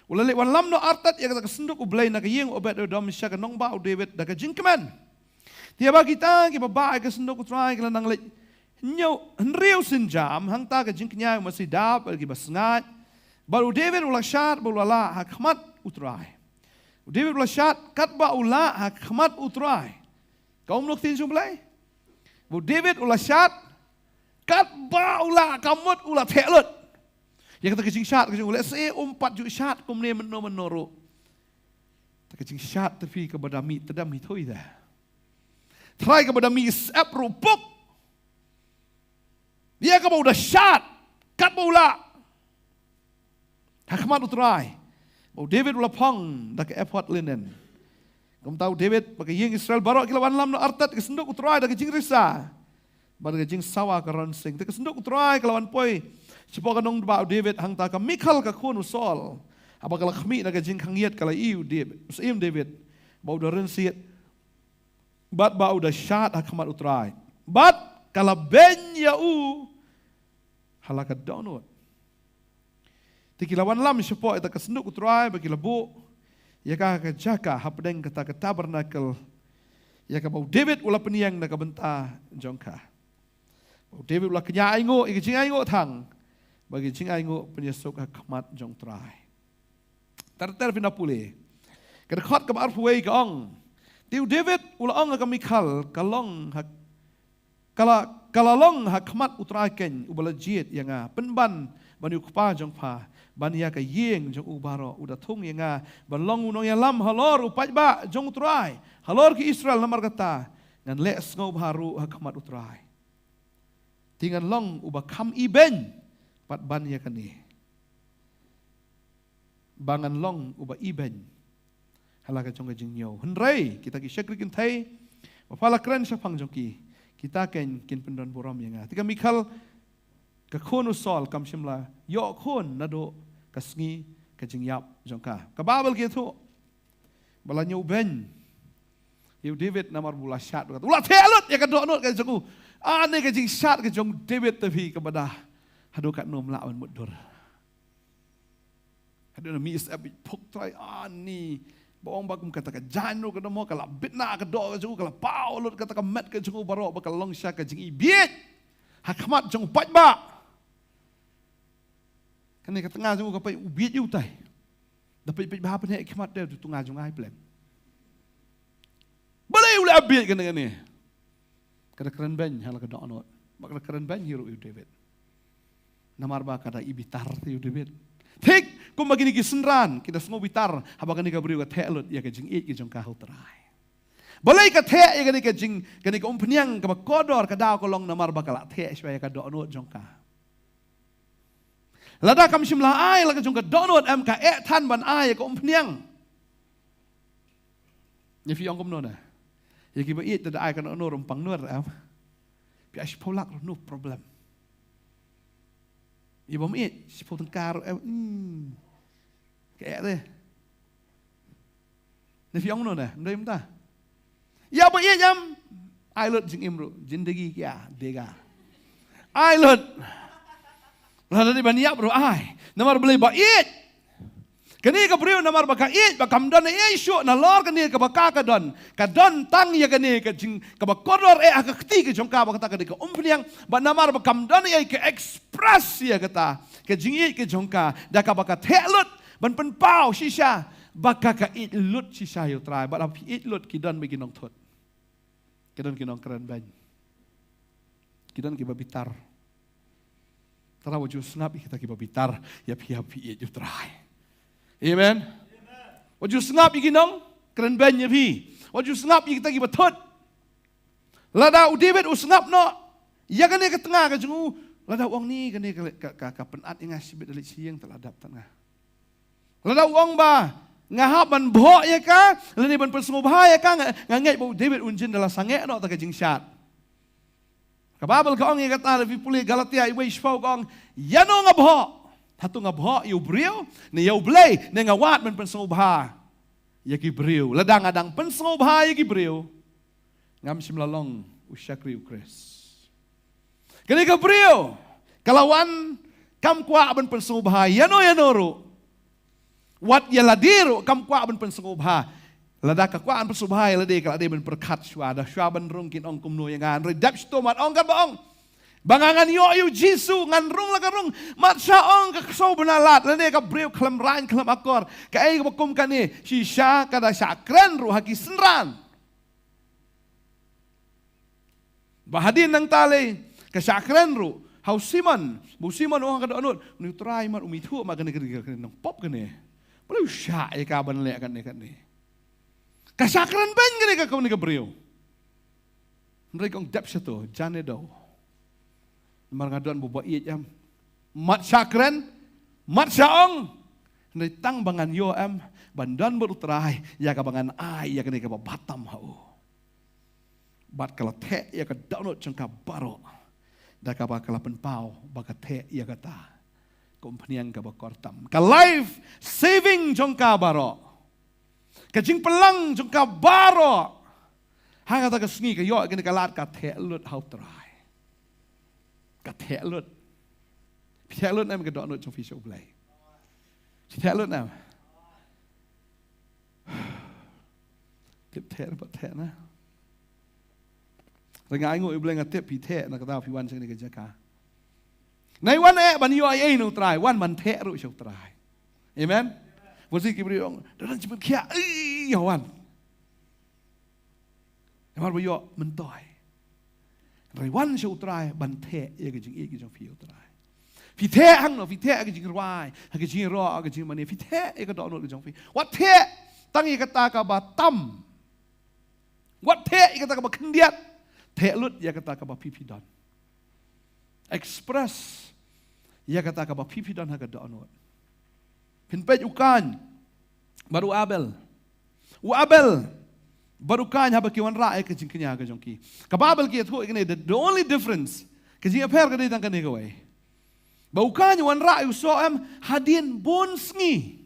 u la leit wanlam noh artat ïa kata ka synduk U Blei na ka ïing u Obed Edom sha ka nongbah u David da ka jingkmen. Te haba kita kiba bah ïa ka synduk u Trai ki la nang leit hynñiew hynriew synjam, hangta ka jingkñia u masi dap ïa kiba sngaid. Bad u David u la shad bad u la lah ha khmat u Trai. U David u la shad katba u lah ha khmat u Trai. Ka um noh ktien jong U Blei. Bad u David u la shad katba u lah, ka mut u la theh lut. Ïa kata ka jingshad ka jong u lehse um pat ju shad kumne mynno mynno ruh. Ta ka jingshad te phi kaba da mih tdem hi thui te. Trai kaba da mih sep ruh puk. Ïa kaba u da shad katba u lah ha khmat u Trai. Ba u David u la phong da ka ephod linen. Kumta u David bad ka ïing Israel baroh ki la wanlam noh artat ka synduk u Trai da ka jingrisa bad ka jingsawa ka ronsing. Te ka synduk u Trai ka la wan poi shapoh ka nongbah u David, hangta ka Mikhal ka khun u Saul, haba ka la khmih na ka jingkhang ïit ka la ïohi u David, u syiem David, ba u da rynsied bad ba u da shad ha khmat u Trai. Bad ka la beiñ ïa u ha la ka dohnud. Te ki la wanlam shapoh ïa ka synduk u Trai bad ki la buh ïa ka ha ka jaka hapdeng kata ka tabernacle ïa kaba u David u la pynïeng na ka bynta jong ka. Ba u David u la kñia ainguh ïa ka jingainguh thang bad ka jingainguh pynïasuk ha khmat jong u Trai. Ter ter phin ïa pule. Ka dkhot kaba arphew wei ka ong. Te u David u la ong ha ka Mikhal, ka long ha, ka la, ka la long ha khmat u Trai keiñ uba la jied ïa nga, pynban ban ïa u kpa jong pha, ban ïa ka ïing jong u baroh, u da thung ïa nga ban long u nongïalam halor u paidbah jong u Trai, halor ki Israel, namar kata ngan leh sngewbha ruh ha khmat u Trai. Te ngan long uba kham ibeiñ pat ban ïa kane. Ba ngan long uba ibeiñ ha la ka jong ka jingñiew. Hynrei kita ki shakri kynthei ba pha la kren shaphang jong ki, Kita kein kin pyndon burom ïa nga. Te ka Mikhal, ka khun u Saul, kam shym la ïoh khun naduh ka sngi ka jingïap jong ka. Ka Baibl ka ïathuh ba la ñiewbeiñ ïa u David namar ba u la shad, u la theh lut ïa ka dohnud ka jong u. Ani ka jingshad ka jong u David te phi, kaba da haduh katno ym lah ban mutdur. Haduh na mi is a bit phok trai, ani ba ong ba kum kata ka jaiñ ruh ka dang mo, ka la bit na ka doh ka jong u, ka la paw lut kata ka met ka jong u baroh, ba ka long sha ka jingibieit ha khmat jong u paidbah. Kane ka tnga jong u ka peit, u bieit ïa u tai. Da peit peit bha pynheh khmat te, tu tnga jong ai pleng. Balei u la bieit kane kane? Ka da kren beiñ ha la ka dohnud. Ba ka da kren beiñ hi ruh ïa u David. Namar ba ka da ibitar te ïa u David. Thik kumba kine ki synran ki da sngew bitar haba kane ka briew ka theh lut ïa ka jingïeit ka jong ka ha u Trai. Balei ka theh ïa kane ka jing, kane ka umphniang kaba kordor? Ka daw ka long namar ba ka la theh shuwa ïa ka dohnud jong ka. Lada kam shym la ai la ka jong ka dohnud, em, ka eh than ban ai ïa ka umphniang. Ïa phi ong kumno na? Ïa kiba ïeit te da ai ka dohnud ruh ym pang nur, em. Phi ai shiphew lak ruh no problem. Ïa bym ïeit shiphew tyngka ruh, em. Hmm. Ka eh te. Ne phi ong kumno ne? Ym dei mynta. Ïa ba ïeit, em. Ai lut jingim ruh, zindagi kya dega. Ai lut. Lada dei ban ïap ruh ai. Namar balei? Ba ïeit. Kane ka briew namar ba ka ïeit, ba kam don ei ei shuh nalor kane kaba ka ka don. Ka don tang ïa kane ka jing, kaba kordor eh ha ka kti ka jong ka, ba kata ka dei ka umphniang. Ba namar ba kam don ei ei, ka express ïa kata ka jingïeit ka jong ka da kaba ka theh lut ban pynpaw shisha ba ka ka ïeit lut shisha ïa u Trai. Bad haba phi ïeit lut, ki don ba ki nongthut. Ki don ki nongkren beiñ. Ki don kiba bitar. Tara, wat ju sngap ïa kita kiba bitar ïa phi haba phi ïeit ïa u Trai. Amen. Wat ju sngap ïa ki nongkren beiñ ïa phi. Wat ju sngap ïa kita kiba thut. Lada u David u sngap noh ïa kane ka tnga ka jong u, lada u ong ni kane ka, ka, ka, ka pynat ïa nga shibit da leit sha ïing, te la dap tang nga. Lada u ong ba nga hap ban bhoh ïa ka lane ban pynsngewbha ïa ka, nga, nga ngeit ba u David un jin da la sangeh noh ta ka jingshad. Ka Baibl ka ong ïa kata, lada phi pule Galatia wei shiphew ka ong, ïano nga bhoh? Hato nga bhoh ïa u briew ne ïa U Blei, ne nga wad ban pynsngewbha ïa ki briew? Lada nga dang pynsngewbha ïa ki briew, ngam shym la long u shakri U Khrist. Kane ka briew ka la wan kam kwah ban pynsngewbha ïano ïano ruh. Wat ïa lade ruh kam kwah ban pynsngewbha. Lada ka kwah ban pynsngewbha ïa lade, ka la dei ban pyrkhat shuwa, da shuwa ban rung kin ong kumno ïa nga. Hynrei dep shitom, mat ong, katba ong, ba nga ngan ïoh ïa u Jisu, ngan rung la ka rung. Mat sha ong ka ksew bnalad lane ka briew khlem raiñ khlem akor, kaei kaba kum kane? Shisha ka da shah kren ruh ha ki synran. Ba hadien nangta lei ka shah kren ruh ha u Simon. Ba u Simon u ong ha ka dohnud, une u Trai, mat um ithuh ma kane, kane, kane nongpop kane. Balei u shah ïa ka ban leh kane kane? Ka shah kren beiñ kane ka, kane ka briew. Hynrei ka ong, dep shato, jan eh daw. Namar nga don ba u ba ïeit, em. Mat shah kren, mat shah ong. Hynrei tang ba ngan ïoh, em, ban don bad u Trai ïa kaba ngan ai ïa kane kaba bha tam ha u. Bad ka la theh ïa ka dohnud jong ka baroh da kaba ka la pynpaw ba ka theh ïa kata ka umphniang kaba kor tam. Ka life saving jong ka baroh, ka jingpynlang jong ka baroh, ha kata ka sngi ka ïoh ïa kane ka lad, ka theh lut ha u Trai. Ka theh lut. Phi theh lut ne em ka dohnud jong phi sha U Blei? Phi theh lut ne em? Tip theh, ba theh na. Hynrei nga ainguh ïa U Blei, nga tip phi theh, na kata phi wan sha kane ka jaka. Nai wan eh ban ïoh ei ei na u Trai, wan ban theh ruh sha u Trai. Amen. Wat shi ki briew ong, da dang jingpynkhiah, ei, ïa wan. Namar ba ïoh myntoi. Hynrei wan sha u Trai ban theh ïa ka jingïeit ka jong phi ïa u Trai. Phi theh hangno? Phi theh ha ka jingrwai, ha ka jingïaroh, ha ka jingmane? Phi theh ïa ka dohnud ka jong phi? Wat theh tang ïa kata kaba tam. Wat theh ïa kata kaba khyndiat. Theh lut ïa kata kaba phi phi don. Express ïa kata kaba phi phi don ha ka dohnud. Phin peit u Kain bad u Abel. U Abel Bad u kaiñ haba ki wanrah ïa ka jingkñia ka jong ki. Ka Baibl ka ïathuh ïa kane, the, the only difference, ka jingïapher ka dei tang kane kawei. Ba u kaiñ u wanrah ïa u soh em hadien bun sngi.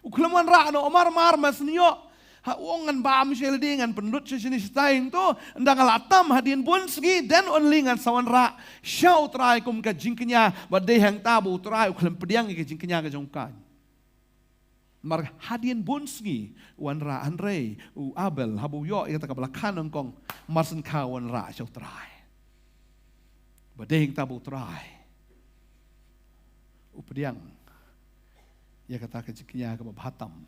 U khlem wanrah noh mar mar, mar shen ïoh. Ha, u ong ngan bam sha lade, ngan pynlut sha shane shatai hangto. Ynda nga la tam hadien bun sngi, then only ngan sa wanrah sha U Trai kum ka jingkñia. Bad dei hangta ba U Trai u khlem pdiang ïa ka jingkñia ka jong u kaiñ. Mar hadien bun sngi u wanrah, hynrei u Abel, haba u ïoh ïa kata kaba la kha nyngkong, mar shen kha u wanrah sha U Trai. Bad dei hangta ba U Trai u pdiang ïa kata ka jingkñia kaba bha tam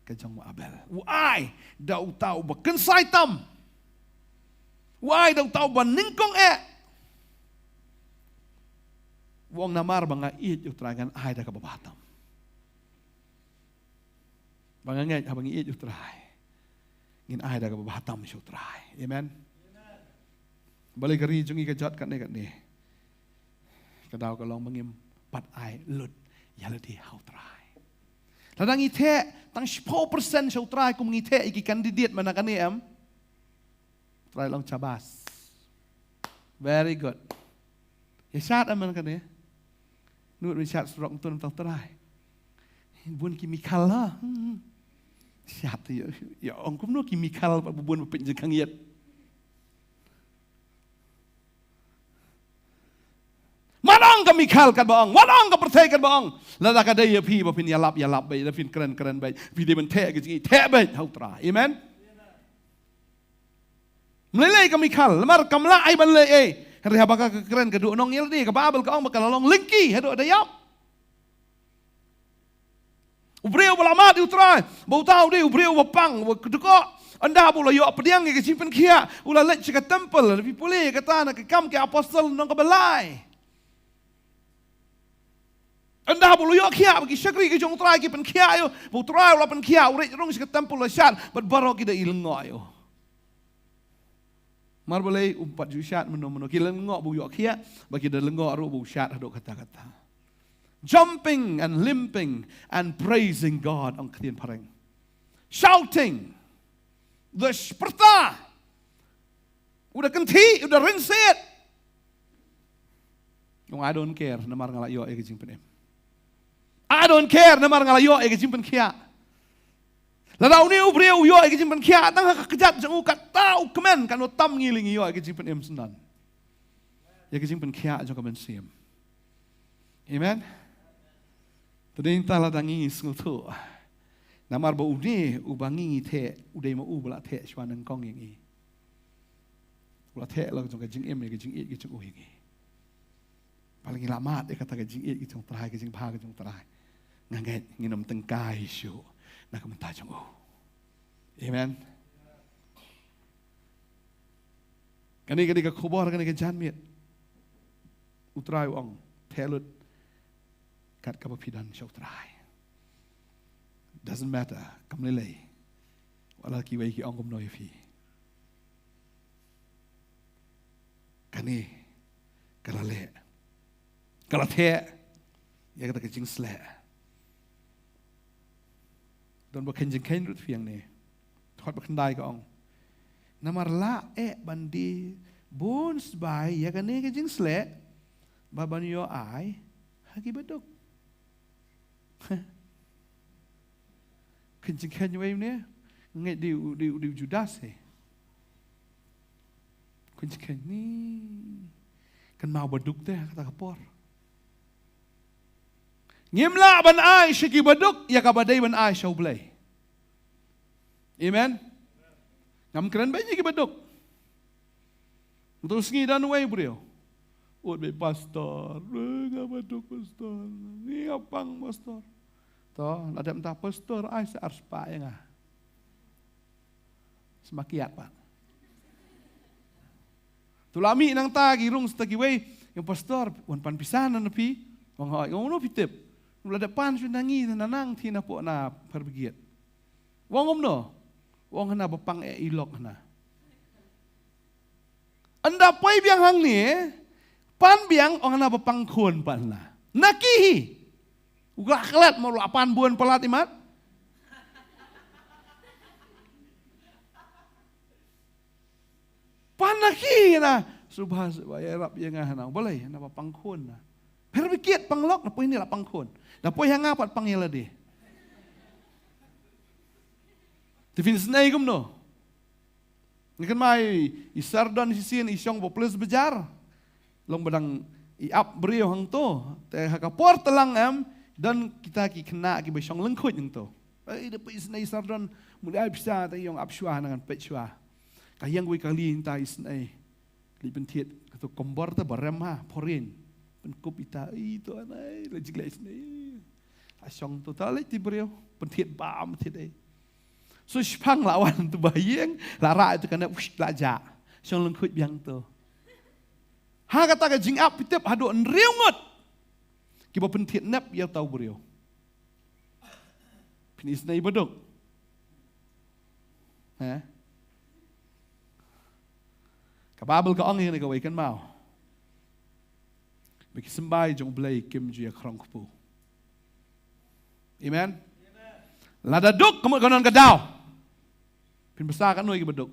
ka jong u Abel. U ai da uta uba kynsai tam. U ai da uta uba nyngkong eh. U ong, namar ba nga ïeit ïa U Trai, ngan ai da kaba bha tam. Ba nga ngeit haba ngi ïeit ïa U Trai, ngin ai da kaba bha tam sha U Trai. Amen. Balei ka ri jong ngi ka jot katne katne? Ka daw ka long ba ngim pat ai lut ïa lade ha U Trai. Lada ngi theh tang shiphew percent sha U Trai kum ngi theh ïa ki candidate mynta kane, em, U Trai long, shabas. Very good. Ïa shad, em, mynta kane. Nud ban shad surok, mynta mynta U Trai. Bun ki mikhal la. Hmm. Shad te ïa, ïa ong kumno ki mikhal, ba bun ba pynjah khang ïat. Wat ong ka mikhal katba ong, wat ong ka pyrthei katba ong. Lada ka dei ïa phi ba phin ïalap, ïalap beit, lada phin kren, kren beit. Phi dei ban theh ka jingïeit, theh beit ha U Trai. Amen. Ym lei lei ka mikhal, namar kam lah ai ban leh ei. Hynrei haba ka kren ka duh nongïalam, ka Baibl ka ong ba ka la long lyngkhi haduh da ïap. U briew ba la mad ïa U Trai, ba uta u dei u briew ba pang, ba kdukoh. Ynda ba u la ïoh pdiang ïa ka jingpynkhiah, u la leit sha ka temple, phi pule kata na Ki Kam ki Apostol lynnong kaba lai. Ynda ba u la ïoh khiah ba ki shakri ki jong U Trai ki pynkhiah ïa u, ba U Trai u la pynkhiah, u rit rung sha ka temple, u la shad, bad baroh ki da i lyngngoh ïa u. Namar balei? Um pat ju shad mynno mynno, ki lyngngoh ba u ïoh khiah, bad ki da lyngngoh ruh ba u shad haduh katta katta. Jumping and limping and praising God, ong ka ktien phareng. Shouting. Da spyrta. U da kynthih, u da rynsied. Ong, I don't care namar nga la ïoh ïa ka jingpynim. I don't care namar nga la ïoh ïa ka jingpynkhiah. Lada une u briew u ïoh ïa ka jingpynkhiah tang ha ka kjat jong u, kata u kmen, kan u tam ngi lei ngi ïoh ïa ka jingpynim syndon, ïa ka jingpynkhiah jong ka mynsiem. Amen. Te dei nangta lada ngi sngewthuh, namar ba une uba ngi ngi theh, u dei ma u ba la theh shuwa nyngkong ïa ngi. U la theh la ka jong ka jingim ïa ka jingïeit ka jong u ïa ngi. Ba la ngi la mad ïa kata ka jingïeit ka jong U Trai, ka jingbha ka jong U Trai, nga ngeit ngin ym tyngkai shuh na ka bynta jong u. Amen. Kane ka dei ka khubor, kane ka janmiet. U Trai u ong, theh lut kat kaba phi don sha U Trai. Doesn't matter, kam lei lei wat la kiwei ki ong kumno ïa phi. Kane ka la leh, ka la theh ïa kata ka jingsleh. Don ba khein jingkhein ruh phi hangne. Dkhot ba khyndai ka ong, namar lah eh ban die bun sbai ïa kane ka jingsleh, ba ban ïoh ai ha ki baduk. Khein jingkhein wei ne, ngeit dei u, dei u, dei u Judas hi. Khein jingkhein ni, kynmaw baduk te ha kata ka por. Ngim lah ban ai sha ki baduk ïa kaba dei ban ai sha U Blei. Amen. Ngam kren beiñ ïa ki baduk. Mynta u sngi don uwei u briew, ud beit, pastor, eh, nga baduk pastor, nga pang pastor. To, la dep mynta pastor, ai sa ar spah ïa nga. Sma kiad pat. To la mih nangta ki rung sa kiwei, ïa pastor, wan pan pisa na na phi? Wan hoi, wan no phi tip? La dep pan shu na ngi na nang thi na pok na pyrbigiat. Wan ngam no? Wan hana ba pang eh i lok hana. Ynda poi biang hangne, pan biang ong hana ba pang khun pan hana. Na ki hi. U ka klet mo la pan bun palat imat. Na ki na. Subha subha ïarap ïa nga hana. Balei na ba pang khun na. Pher bikit pang lok na poi ni la pang khun. Na poi ha nga pat pang ïa lade. Te phin snei kumno. Nga kynmaw i Sir Don shisien i shong ba ples bajar. Long ba dang i ap briew hangto. Te ha ka por tlang em don kita ki khynnah kiba shong lyngkhuid hangto. Ei da peit i snei i Sir Don mut ai pisa te i ong ap shuwa na ngan peit shuwa. Ka ïeng wei ka li ta i snei. Li pynthied kato kombor ta ba rem ha phorin. Pynkup ita ito anai la jik la i snei. La shong to ta la ti briew pynthied bam pynthied ei. So shipang la wan tu ba ïeng la rai tu ka nep wish la ja. Shong lyngkhuid biang tu. Ha kata ka jingap pitep haduh hynriew ngut. Kiba pynthied nep ïa tau briew. Phin isnei baduk. Ha? Ka Bible ka ong ïa ni ka wei kan mau. Ba ki symbai jong Blei kim ju ïa khrong kpu. Amen. Lada duk ka mut ka non ka daw. Phin basa ka noi ki baduk.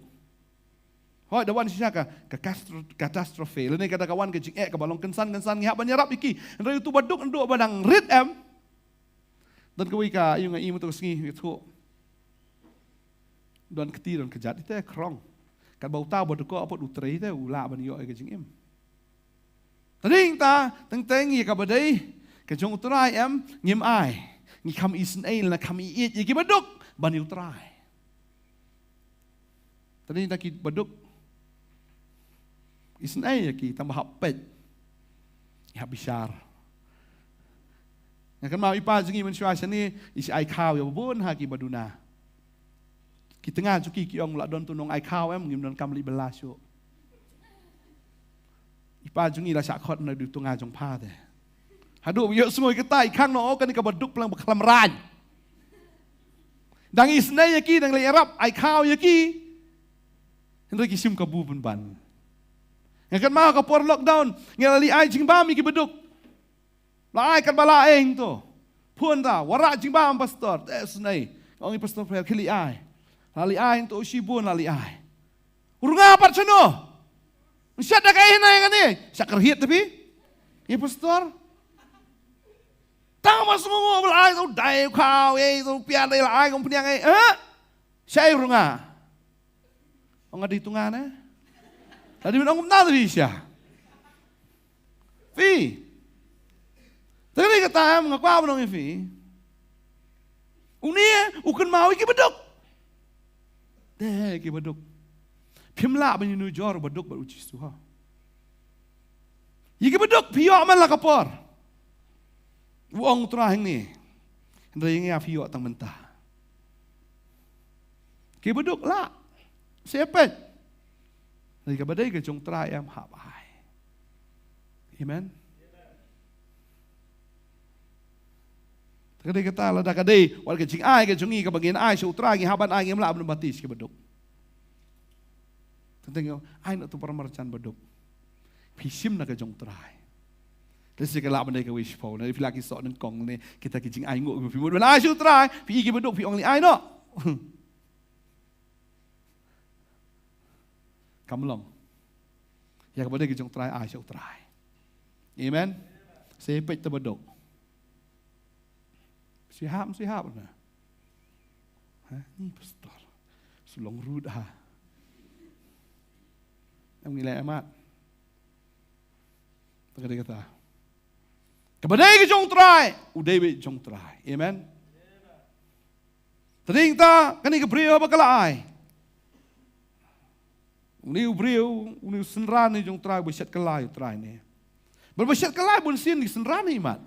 Hoi da wan shisha ka ka castro- catastrophe. Lane ka da ka wan ka jingeh ka ba long kynsan kynsan ngi hap ban ïarap ïa ki. Hynrei utu baduk ndu ba dang rit em. Don ka wei ka ïung ai mut ka sngi ïa thu. Don kti don ka jat ite krong. Kat ba uta ba duk ko apot utrei te u la ban ïoh ïa ka jingim. Tading ta teng teng ïa ka ba dei ka jong u Trai em ngim ai. Ngi kham isnei la kham iit ïa ki baduk ban ïa u Trai. Tading ta ki baduk isnei ïa ki tang ba hap peit. Ïa hap bishar. Nga kan mau i pa jong ngi mynshuwa shane i shi ai khaw ïa babun ha ki baduna. Ki tnga jong ki ki ong la don tu nong ai khaw em ngim don kam li bela shu. I pa jong ngi la shah khot na du tnga jong pha te. Haduh ïoh sngoi kata i khang no o kane ka baduk plang ba khlam rang. Dang isnei ïa ki dang leh ïarap ai khaw ïa ki. Hynrei ki shim kabu pynban. Nga kan mau ka por lockdown nga la li ai jingbam ïa ki baduk. La ai kat ba la eng to. Phun ta, wara jingbam pastor, te snei. Ong i pastor pher ki li ai. La li ai to shibun la li ai. Ur nga pat chano. Shat da kai na ngani. Sakar hiat tapi. I pastor. Tang mas ngungu ba la ai to dai kau ei to pian dai la ai kong pniang ei. Eh? Shai ur nga. Ong adi tungan eh. Tadi min ong kumta tadi sha. Phi. Tadi kata em nga kwa ban ong ïa phi. Uni eh u kynmaw ïa ki baduk. Dei ki baduk. Phim lah ban ïa nujor baduk bad u Jisu ha. Ïa ki baduk phi ïoh man la ka por. U ong u Trai hangne. Hynrei ïa nga phi ïoh tang mynta. Ki baduk lah. Sepet. Hynrei ka ba dei ka jong u Trai em hap ai. Amen. Ka dei kata lada ka dei wat ka jingai ka jong ngi ka ba ngin ai sha u Trai ngi hap ban ai ngim lah ban baptis ki baduk. Teng teng ïoh ai na tu para marjan baduk. Phi shim na ka jong u Trai. Te si ka lah ban dei ka wei shiphew na phi lah ki soh nyngkong ne kita ki jingai nguh phi mut ban ai sha u Trai phi i ki baduk phi ong li ai noh. Kam long. Ïa ka ba dei ka jong u Trai ai sha u Trai. Amen. Sepet ta baduk. Sihap sihap na. Ha ni pastor. Sulong rud ha. Em ngi leh amat. Ta ka dei kata. Ka ba dei ka jong u Trai u dei beit jong u Trai. Amen. Tading ta kane ka briew ba ka la ai. Uni u briew uni u synran ni jong u Trai ba shet ka lai u Trai ne. Ba ba shet ka lai bun sien ni synran ni mat.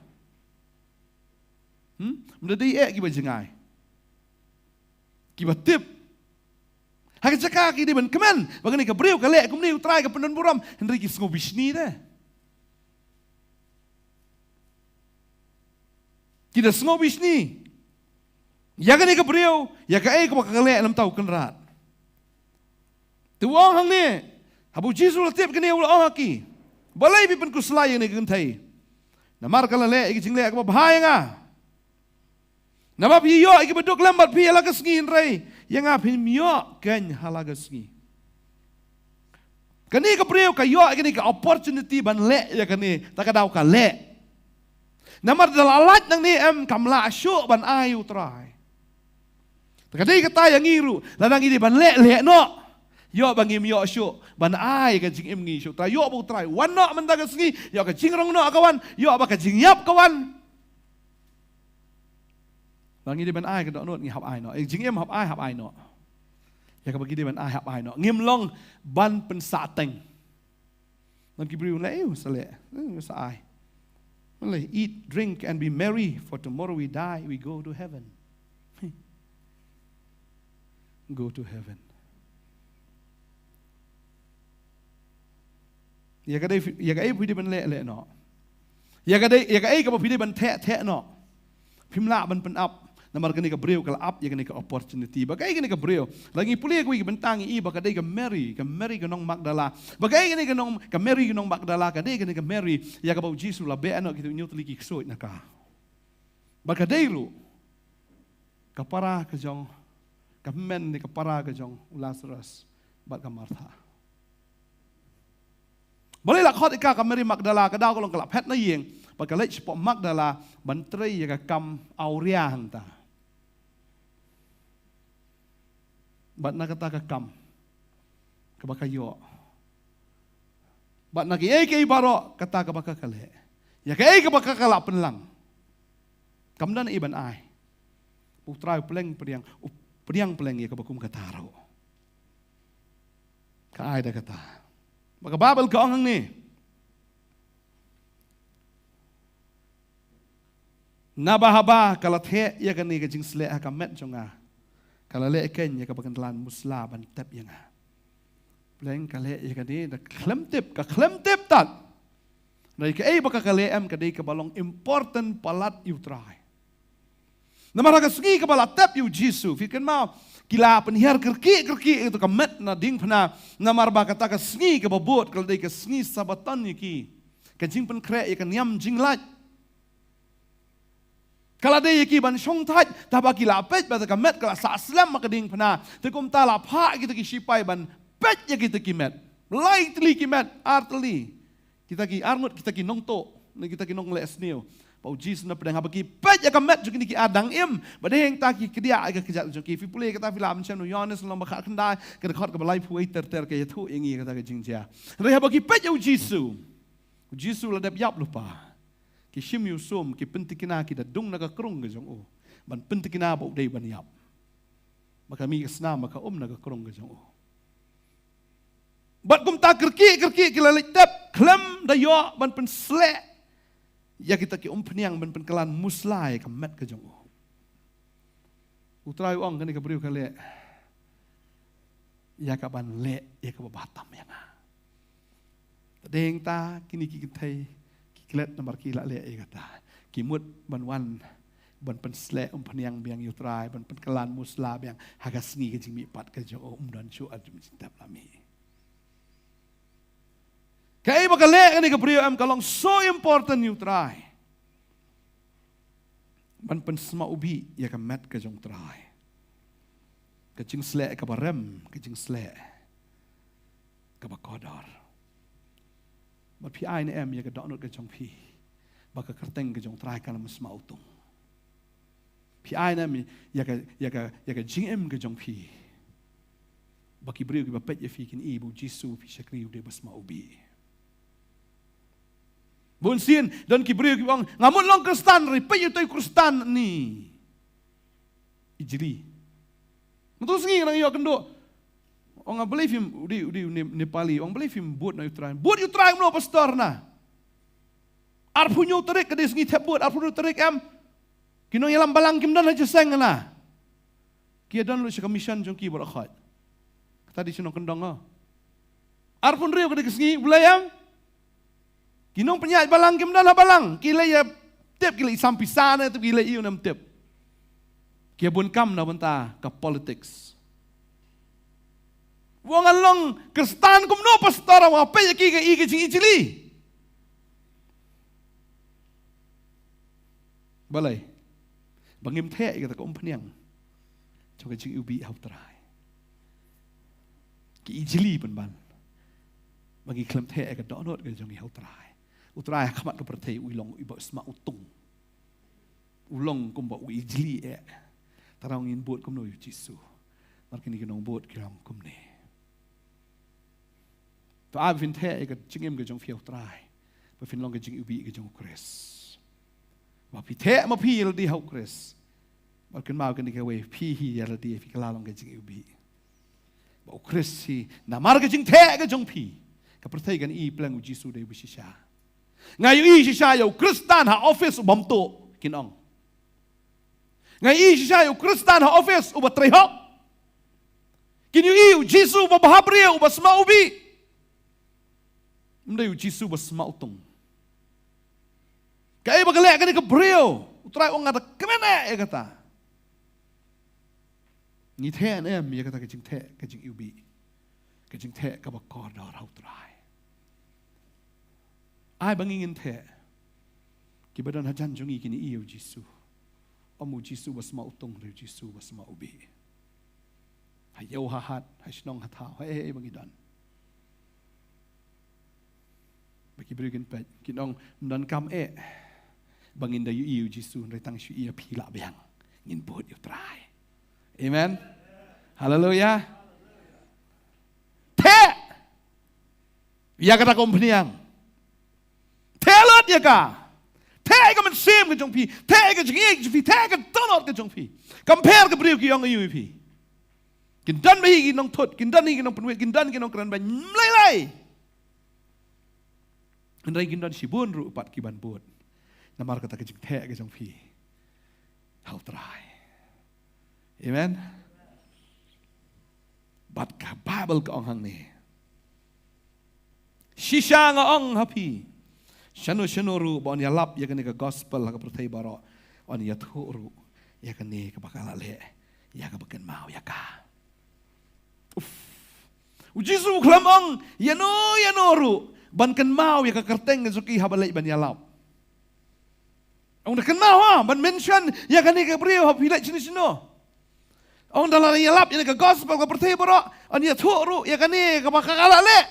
Hmm? Mda dei eh ki ba jingai. Ki ba tip. Ha ka jaka ki dei ban kmen ba kane ka briew ka leh kumne u Trai ka pyndon burom hynrei ki sngew bishni de. Ki da sngew bishni. Ïa kane ka briew ïa kaei kaba ka leh namar u Kynrad. Te u ong hangne haba u Jisu la tip kane u la ong ha ki. Balei phi pynkhuslai ïa kane ka kynthei. Namar ka la leh ïa ka jingleh kaba bha ïa nga. Naba phi ïoh ïa ki baduk lem bad phi ha la ka sngi hynrei ïa nga phim ïoh kein ha la ka sngi. Kane ka briew ka ïoh ïa kane ka opportunity ban leh ïa kane, ta ka daw ka leh. Namar da la lait nangne em, kam lah shuh ban ai ïa u Trai. Ta ka dei kata ïa ngi ruh, lada ngi dei ban leh, leh noh. Ïoh ba ngim ïoh shuh ban ai ka jingim ngi sha u Trai. Ïoh ba u Trai wan noh mynta ka sngi, ïoh ka jingrong noh ka wan, ïoh ba ka jingïap ka wan. Ba ngi dei ban ai ka dohnud, ngi hap ai noh. Eh, jingim hap ai, hap ai noh. Ïa kaba ngi dei ban ai, hap ai noh. Ngim long ban pynsahteng. Don ki briew leh, "Ïu, sa leh, ïu, sa ai." Leh, "Eat, drink and be merry, for tomorrow we die, we go to heaven." Go to heaven. Ïa ka dei, ïa ka ei phi dei ban leh, leh noh. Ïa ka dei, ïa ka ei kaba phi dei ban theh, theh noh. Phim lah ban pynap. Namar kane ka briew ka la ap ïa kane ka opportunity. Ba kaei kane ka briew? Lada ngi pule kawei ka bynta ngi i ba ka dei ka Mary, ka Mary ka nong Magdala. Ba kaei kane ka nong, ka Mary ka nong Magdala, ka dei kane ka Mary ïa kaba u Jisu la beh noh kito hynñiew tylli ki ksuid na ka. Ba ka dei ruh ka para ka jong, ka hynmen ne ka para ka jong u Lazarus bad ka Martha. Balei la khot ïa ka ka Mary Magdala? Ka daw ka long ka la phet na ïing bad ka leit shapoh Magdala ban trei ïa ka kam awria hangta. Bad na kata ka kam kaba ka ïoh, bad na kiei kiei baroh kata kaba ka ka leh, ïa kaei kaba ka ka la pynlang, kam don ei ban ai. U Trai u pdiang pdiang, u pdiang pdiang ïa kaba kum kata ruh. Ka ai da kata. Ba ka Baibl ka ong hangne, "Naba haba ka la theh ïa kane ka jingsleh ha ka met jong nga, ka la leh keiñ ïa kaba kyndlan musla ban tep ïa nga." Pdiang ka leh ïa kane da khlem tip, ka khlem tip tad. Dei kaei ba ka ka leh em, ka dei kaba long important palat ïa u Trai. Namar ha ka sngi kaba la tep ïa u Jisu, phi kynmaw, ki la pynhiar kyrkieh kyrkieh ïa ka met na diengphna. Namar ba kata ka sngi kaba bud ka la dei ka sngi Sabbaton ïa ki, ka jingpynkhreh ïa ka niam jinglait. Ka la dei ïa ki ban shongthait, te haba ki la peit ba ka met ka la sah slem ha ka diengphna. Te kumta la phah kita ki shipai ban peit ïa kita ki met. Lai tylli ki met, ar tylli. Kita ki arngut, kita ki nongtuh, ne kita ki nongleh sniew. Ba u Jisu u pdiang, haba ki peit ïa ka met jong kine ki ar dang im, ba dei hangta ki kdiah ïa ka kjat jong ki. Phi pule kata, phi lah ban shem na u Ïoannis lynnong ba khatkhyndai, ka dkhot kaba laiphew wei ter ter, ka ïathuh ïa ngi kata ka jingjia. Hynrei haba ki peit ïa u Jisu, u Jisu la dep ïap lypa. Ki shim ïa u sum, ki pyntikna, ki da dung na ka krung ka jong u, ban pyntikna ba u dei ban ïap. Ba ka mih ka snam, ba ka um na ka krung ka jong u. Bad kumta kyrkieh kyrkieh ki la leit tep khlem da ïoh ban pynsleh ïa kita ki umphniang ban pynkylla musla ïa ka met ka jong u. U Trai u ong, kane ka briew ka leh ïa kaban leh ïa kaba bha tam ïa nga. Te dei hangta kine ki kynthei ki klet namar ki la leh ïa kata. Ki mut ban wan ban pynsleh umphniang biang ïa u Trai, ban pynkylla musla biang ha ka sngi ka jingmihpat ka jong u, um don shuh ar jingtep la mih. Kaei ba ka leh kane ka briew em, ka long so important ïa u Trai. Ban pynsma u bih ïa ka met ka jong u Trai. Ka jingsleh kaba rem, ka jingsleh kaba kordor. Bad phi ai ne em ïa ka dohnud ka jong phi ba ka kyrteng ka jong u Trai kan ym sma utung? Phi ai ne em ïa ka, ïa ka, ïa ka jingim ka jong phi ba ki briew kiba peit ïa phi kin i ba u Jisu phi shakri u dei ba sma u bih? Bun sien don ki briew kiba ong, nga mut long Khristan, hynrei peit ïa utei u Khristan ni i jli. Mynta ka sngi nga dang ïoh kynduh. Ong, balei phim, u dei, u dei u Ne-, Nepali, ong, balei phim bud na ïa u Trai? Bud ïa u Trai kumno pastor na? Arphew hynñiew tarik ka dei sngi thep bud, arphew hynriew tarik em. Ki nongïalam balang kim don ha jingïaseng na. Ki ïa don lut sha ka mission jong ki baroh khoit. Kata dei sha nongkyndong, oh. Arphew hynriew ka dei ka sngi, balei em? Ki nongpynïaid balang kim don ha balang, ki leit ïa tip, ki leit sam pisa ne tip, ki leit ïa u ne em tip. Ki ïa bun kam na bynta ka politics. Wan nga long Khristan kumno pastor, wan peit ïa ki ka i ka jingijli. Balei? Ba ngim theh ïa kata ka umphniang jong ka jingiwbih ha u Trai. Ki ijli pynban. Ba ngi khlem theh ïa ka dohnud ka jong ngi ha U Trai. U Trai ha khmat ka pyrthei u long uba sma utung. U long kumba u ijli eh. Tang ngin bud kumno ïa U Jisu. Namar kine ki nongbud ki long kumne. To ai ba phin theh ïa ka jingim ka jong phi ha U Trai. Ba phin long ka jingiwbih ka jong U Khrist. Ba phi theh ma phi ïa lade ha U Khrist. Ba kynmaw kane kawei phi hi ïa lade phi kylla long ka jingiwbih. Ba U Khrist hi namar ka jingtheh ka jong phi. Ka pyrthei kan i pleng U Jisu dei uba shisha. Nga ïohi shisha ïa u Khristan ha office u bym tuh kin ong. Nga ïohi shisha ïa u Khristan ha office uba trei hok. Kin ïohi U Jisu uba bhabriew uba sma ubih. Ym dei U Jisu uba sma utung. Kaei ba ka leh kane ka briew. U Trai u ong nga da kmen eh ïa kata. Ngi theh ne em ïa kata ka jingtheh ka jingiwbih. Ka jingtheh kaba kordor ha U Trai. Ai ba ngi ngin theh. Kiba don hajan jong ngi kin i ïa U Jisu. Ym U Jisu uba sma utung, U Jisu uba sma ubih. Ha ïew ha hat, ha shnong ha thaw, ha ei ei ba ngi don. Ba ki briew kin peit, kin ong, ym donkam eh. Ba ngin da ïohi ïa U Jisu, hynrei tang shu ïohi ïa phi lah biang. Ngin bud ïa U Trai. Amen. Haleluia. Theh. Ïa kata ka umphniang. Theh lut ïa ka. Theh ïa ka mynsiem ka jong phi. Theh ïa ka jingïeit ka jong phi. Theh ïa ka dohnud ka jong phi. Compare ka briew ki ong aïu ïa phi. Kin don ba hi ki nongthut, kin don hi ki nongpynwit, kin don ki nongkren beiñ, ym lei lei. Hynrei kin don shibun ruh pat ki ban bud. Namar kata ka jingtheh ka jong phi ha U Trai. Amen. Bad ka Bible ka ong hangne. Shisha nga ong ha phi. Shano shano ruh ba yn ïalap ïa kane ka gospel ha ka pyrthei baroh. Yn ïathuh ruh ïa kane kaba ka la leh. Ïa kaba kynmaw ïa ka. Uff. U Jisu u khlem ong ïano ïano ruh ban kynmaw ïa ka kyrteng ka jong ki haba leit ban ïalap. Ong da kynmaw ha ban mention ïa kane ka briew ha phi leit shano shano. Ong da la ïalap ïa ka gospel ka pyrthei baroh, yn ïathuh ruh ïa kane kaba ka la leh.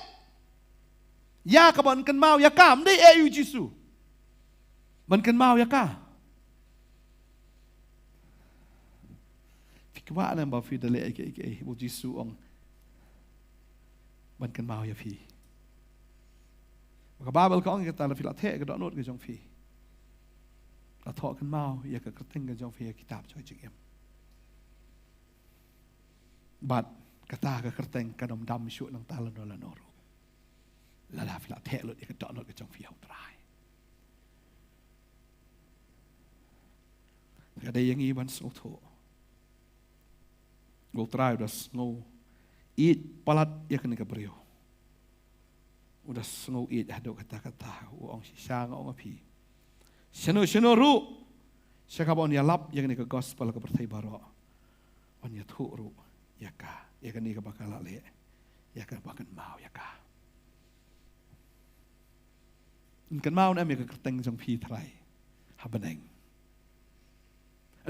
Ïa kaba yn kynmaw ïa ka, ym dei eh ïa U Jisu. Ban kynmaw ïa ka. Phi kwah ne em ba phi da leh ïa kaei kaei ba U Jisu u ong ban kynmaw ïa phi. Ba ka Bible ka ong ïa kata, lada phi la theh ïa ka dohnud ka jong phi, la thoh kynmaw ïa ka kyrteng ka jong phi ha ka kitab jong ka jingim. Bad kata ka kyrteng kan ym dam shuh nangta lano lano ruh. Lada phi la theh lut ïa ka dohnud ka jong phi ha U Trai. Ka dei ïa ngi ban sngewthuh. U Trai u da sngew ïeit palat ïa kane ka briew. U da sngew ïeit haduh katta katta, u ong shisha nga ong ha phi. Shano shano ruh, sha kaba yn ïalap ïa kane ka gospel ha ka pyrthei baroh. Yn ïathuh ruh ïa ka, ïa kane kaba ka la leh, ïa kaba kynmaw ïa ka. Yn kynmaw ne em ïa ka kyrteng jong phi Trai ha bneng.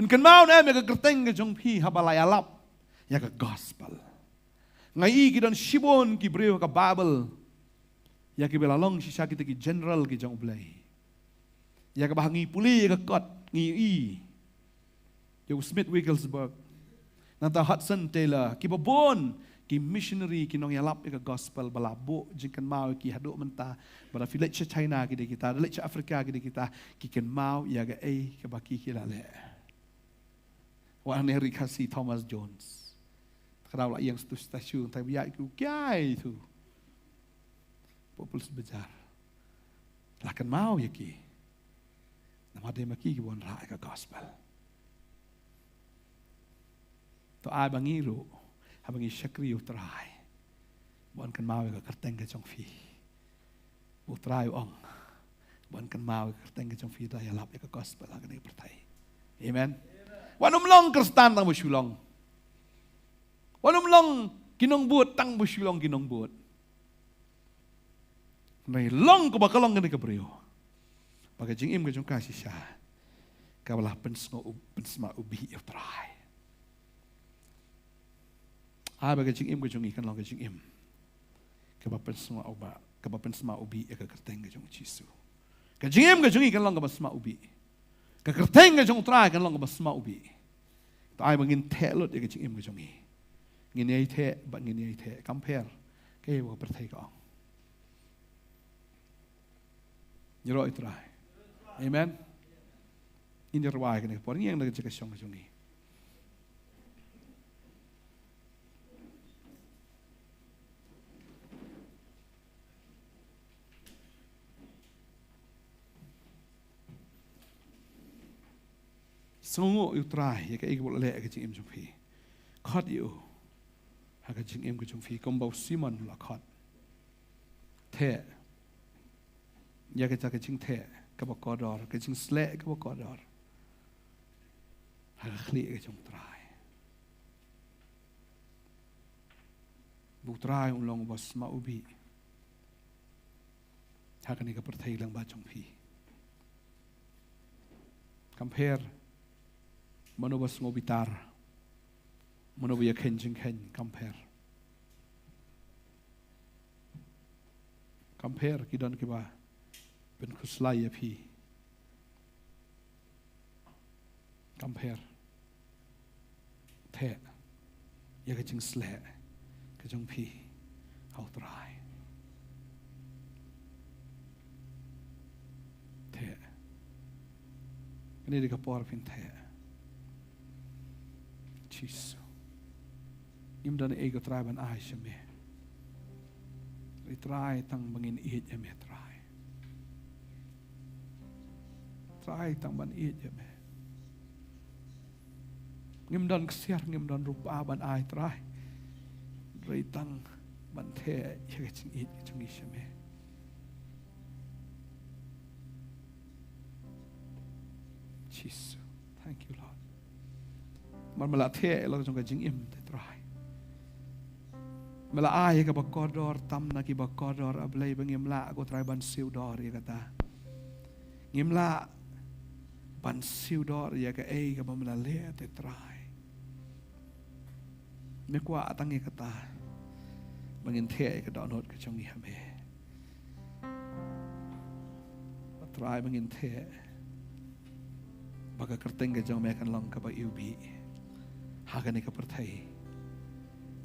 Yn kynmaw ne em ïa ka kyrteng ka jong phi haba la ïalap ïa ka gospel. Nga i ki don shibun ki briew ha ka Bible ïa kiba la long shisha kita ki general ki jong U Blei. Ïa kaba ha ngi pule ïa ka kot ngi i ïa u Smith Wigglesworth, nangta Hudson Taylor, kiba bun ki missionary ki nongïalap ïa ka gospel ba la buh jingkynmaw ïa ki haduh mynta. Ba lada phi leit sha China ki dei kita, leit sha Africa ki dei kita, ki kynmaw ïa kaei kaba ki ki la leh. Wat hangne ha Ri Khasi Thomas Jones. Te ka daw la ïeng sha tu statue, te ba ïaid ki u kiai tu. Hapoh Police Bazar. La kynmaw ïa ki. Namar dei ma ki ki bun rah ïa ka gospel. To ai ba ngi ruh, haba ngi shakri ïa U Trai, ba yn kynmaw ïa ka kyrteng ka jong phi. U Trai u ong ba yn kynmaw ïa ka kyrteng ka jong phi da ïalap ïa ka gospel ha kane ka pyrthei. Amen. Wat nym long Khristan tang ba shu long. Wat nym long ki nongbud tang ba shu long ki nongbud. Hynrei long kaba ka long kane ka briew ba ka jingim ka jong ka shisha kaba la pynsngew u-, pynsma ubih ïa U Trai. Ai ba ka jingim ka jong ngi kan long ka jingim kaba pynsngew ubih, kaba pynsma ubih ïa ka kyrteng ka jong u Jisu. Ka jingim ka jong ngi kan long kaba sma ubih. Ka kyrteng ka jong u Trai kan long kaba sma ubih. To ai ba ngin theh lut ïa ka jingim ka jong ngi. Ngin ïai theh, bad ngin ïai theh. Kam pher kaei ba ka pyrthei ka ong. Ïaroh ïa u Trai. Amen. Ngin ïa rwai kane ka por, ngin ïeng na ka jaka shong ka jong ngi. Sngewnguh ïa u Trai ïa kaei kaba u la leh ha ka jingim jong phi. Khot ïa u ha ka jingim ka jong phi kumba u Simon u la khot. Theh ïa kata ka jingtheh kaba kordor, ka jingsleh kaba kordor ha ka khlieh ka jong u Trai. Ba u Trai un long uba sma ubih ha kane ka pyrthei lyngba jong phi. Kam pher mano ba sngew bitar, mano ba ïa kheiñ jingkheiñ, kam pher. Kam pher, ki don kiba pynkhuslai ïa phi. Kam pher. Theh ïa ka jingsleh ka jong phi ha u Trai. Theh. Kane dei ka por phin theh. Jisu. Ngim don ei ko Trai ban ai sha me. Hynrei Trai, tang ba ngin ïeit ïa me Trai. Trai, tang ban ïeit ïa me. Ngim don ksiar, ngim don rupa ban ai Trai. Hynrei tang ban theh ïa ka jingïeit ka jong ngi sha me. Jisu. Thank you, Lord. Namar me la theh ïa la ka jong ka jingim te Trai. Me la ai ïa kaba kordor tam na kiba kordor, A Blei, ba ngim lah ko Trai ban siew dor ïa kata. Ngim lah ban siew dor ïa kaei kaba me la leh te Trai. Me kwah tang ïa kata ba ngin theh ïa ka dohnud ka jong ngi ha me. Trai, ba ngin theh ba ka kyrteng ka jong me kan long kaba iwbih ha kane ka pyrthei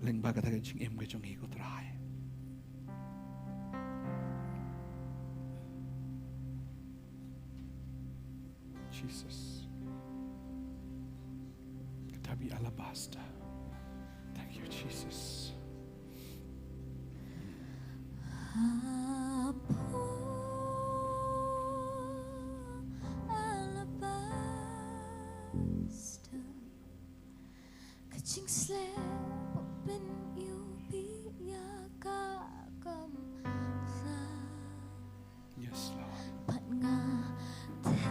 lyngba kata ka jingim ka jong ngi ko Trai. Jesus. Ka tabi alabaster. Thank you, Jesus. Alabaster. Ka jingsleh ba pyn-iwbih ïa ka kamra. Yes, Lord. Bad nga theh.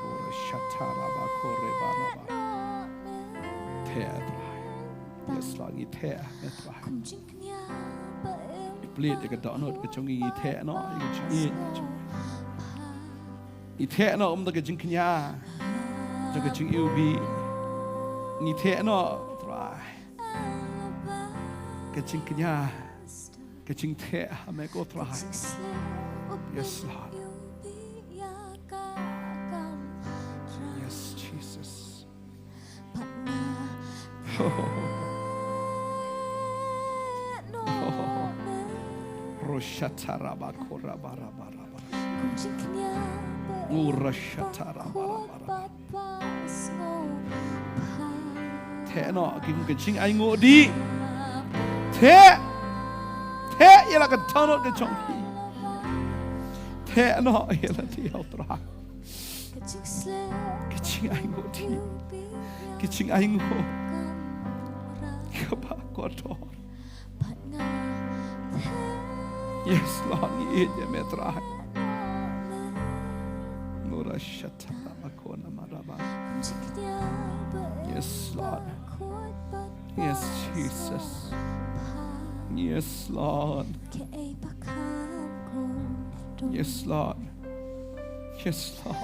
Ora shatara ba kore ba ra ba. Theh, Trai. Yes, Lord, ngi theh, eh, Trai. Kum jingkñia ba em. Ngi plied ïa ka dohnud ka jong ngi, ngi theh noh ïa ka jingïeit ka jong ngi. Ngi theh noh ym da ka jingkñia, da ka jingiwbih. Ngi theh noh, Trai, ka jingkñia, ka jingtheh ha me ko Trai. Yes, Lord. Yes, Jesus. Roshatarabakorabarabara. Urashatarabarabara. Theh noh ki, ka jingainguh dih. Theh. Theh ïa la ka dohnud ka jong ki. Theh noh ïa la, theh ïa u Trai. Ka jingainguh dih. Ka jingainguh kaba kordor. Yes, Lord, ngi ïeit ïa me Trai. Murashatarabakonamaraba. Yes, Lord. Yes, Jesus. Yes, Lord. Yes, Lord. Yes, Lord.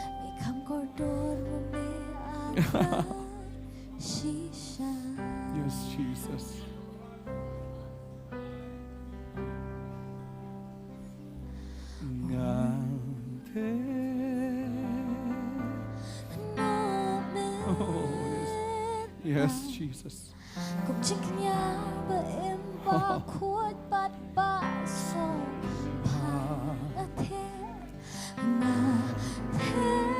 Yes, Jesus. Yes, Jesus. Kum jingkñia ba im ba khuid bad ba sngewbha, nga theh, nga theh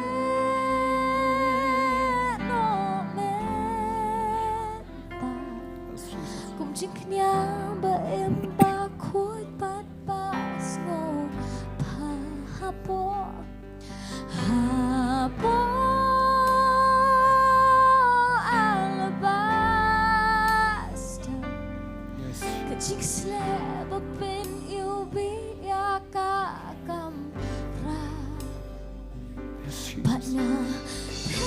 noh mynta. Yes, Jesus. Kum jingkñia ba im ba khuid bad ba sngewbha hapoh, hapoh alabaster. Yes. Ka jingsleh ba pyniwbih ïa ka kamra. Yes, Jesus. Bad nga theh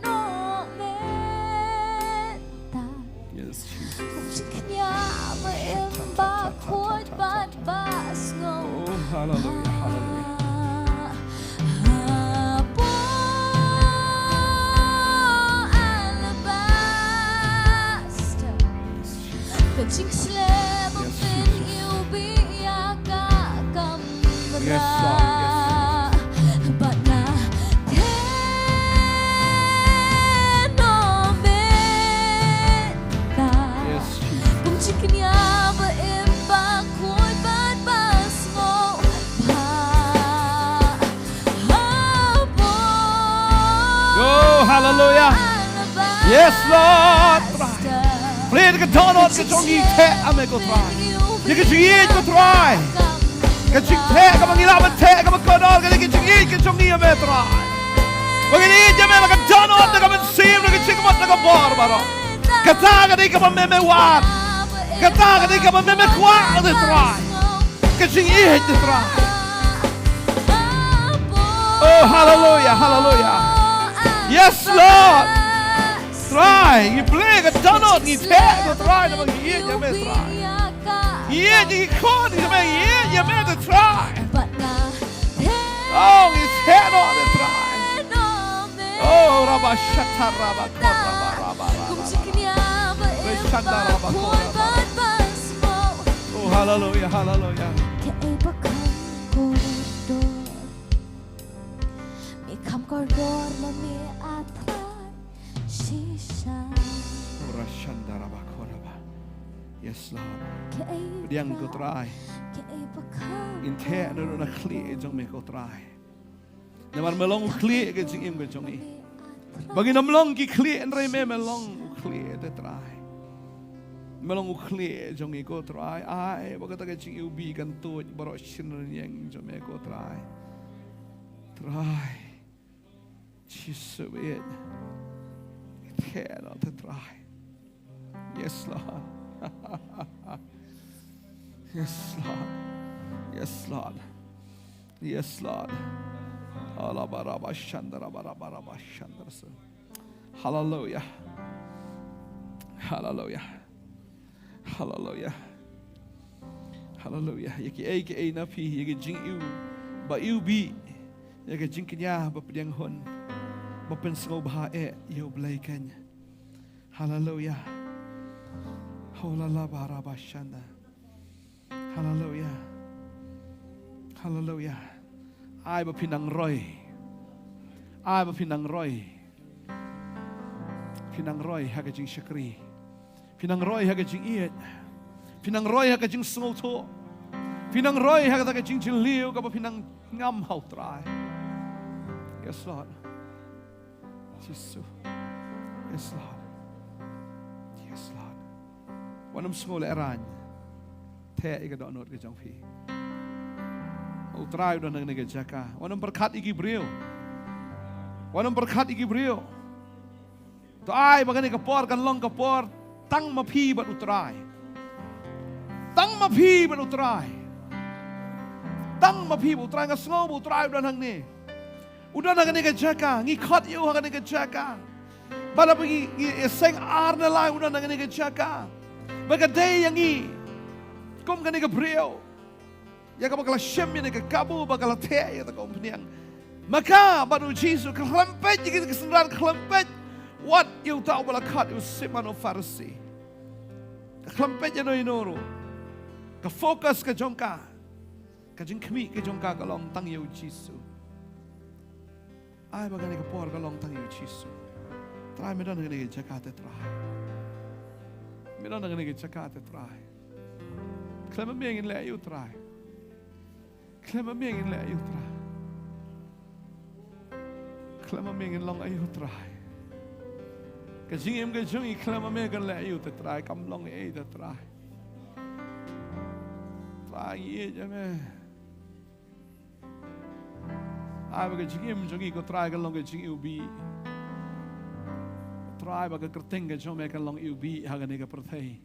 noh mynta. Yes, Jesus. Kum jingkñia ba im ba khuid bad ba sngewbha. Oh, hallelujah, hallelujah. Hapoh alabaster. Ka jingsleh ba pyniwbih ïa ka kamra. Yes, Lord. Yes, Lord. Bad nga theh noh mynta. Yes, Jesus. Kum jingkñia ba im ba khuid bad ba sngewbha. Oh, hallelujah. Yes, Lord. Plie ka dohnud ka jong ngi, theh ïa me ko Trai. Ïa ka jingïeit ko Trai. Ka jingtheh kaba ngi lah ban theh kaba kordor, ka dei ka jingïeit ka jong ngi ïa me Trai. Ba ngi ïeit ïa me na ka dohnud, na ka mynsiem, na ka jingmut, na ka bor baroh. Kata ka dei kaba me me wad. Kata ka dei kaba me me kwah, Trai. Ka jingïeit, Trai. Oh, hallelujah, hallelujah. Yes, Lord. Trai, ngi plie ka dohnud, ngi theh ko Trai, namar ngi ïeit ïa me Trai. Ngi ïeit, ngi khot ïa me, ngi ïeit ïa me Trai. Oh, ngi theh noh Trai. Oh, rabba shatta rabba ko rabba rabba rabba. Reshanda rabba ko rabba. Oh, hallelujah, hallelujah. Kaei ba kham kordor. Me kham kordor ma me, ah Trai, shisha. Ora shandara ba koraba. Yes, Lord. Kaei ba, pdiang ko Trai, kaei ba kham, ngin theh naduh na khlieh jong me ko Trai. Namar me long u khlieh ka jingim ka jong ngi. Ba ngin ym long ki khlieh, hynrei me, me long u khlieh te Trai. Me long u khlieh jong ngi ko Trai. Ai ba kata ka jingiwbih kan tuid baroh shi rynieng jong me ko Trai. Trai Jisu baieit. Theh noh te Trai. Yes, Lord. Yes, Lord. Yes, Lord. Yes, Lord. Alabarabashandarabarabarabashandarasa. Hallelujah. Hallelujah. Hallelujah. Hallelujah. Ïa kiei kiei na phi, ïa ki jingiw ba iwbih, ïa ki jingkñia ba pdiang hun, ba pynsngewbha eh ïa U Blei keiñ. Hallelujah. Holalabarabashanda. Hallelujah. Hallelujah. Ai ba phi nang roi. Ai ba phi nang roi. Phi nang roi ha ka jingshakri. Phi nang roi ha ka jingïeit. Phi nang roi ha ka jingsngewthuh. Phi nang roi ha kata ka jingjylliew kaba phi nang ngam ha U Trai. Yes, Lord. Jisu. Yes, Lord. Yes, Lord. Wat nym sngew lehraiñ. Theh ïa ka dohnud ka jong phi. U Trai u don ha kane ka jaka. Wat nym pyrkhat ïa ki briew. Wat nym pyrkhat ïa ki briew. To ai ba kane ka por kan long ka por tang ma phi bad U Trai. Tang ma phi bad U Trai. Tang ma phi bad U Trai. Nga sngew ba U Trai u don hangne. U don ha kane ka jaka. Ngi khot ïa u ha kane ka jaka. Ba la ba ngi, ngi ïaseng ar ne lai, u don ha kane ka jaka. Ba ka dei ïa ngi kum kane ka briew ïa kaba ka la shim ïa kane ka kabu, ba ka la theh ïa kata ka umphniang. Ma ka bad U Jisu ka khlem peit ïa kane ka synran, ka khlem peit wat ïa uta uba la khot ïa u Simon u Pharisi. Ka khlem peit ïa no ïa no ruh. Ka focus ka jong ka, ka jingkhmih ka jong ka ka long tang ïa U Jisu. Ai ba kane ka por ka long tang ïa U Jisu. Trai, me don ha kane ka jaka te Trai. Me don ha kane ka jaka te Trai. Khlem ma me ngin leh aïu Trai. Khlem ma me ngin leh aïu Trai. Khlem ma me ngin long aïu Trai. Ka jingim ka jong ngi khlem ma me kan leh aïu te Trai, kam long ei te Trai. Trai, ngi ïeit ïa me. Ai ba ka jingim jong ngi ko Trai kan long ka jingiwbih. Trai, ba ka kyrteng ka jong me kan long iwbih ha kane ka pyrthei.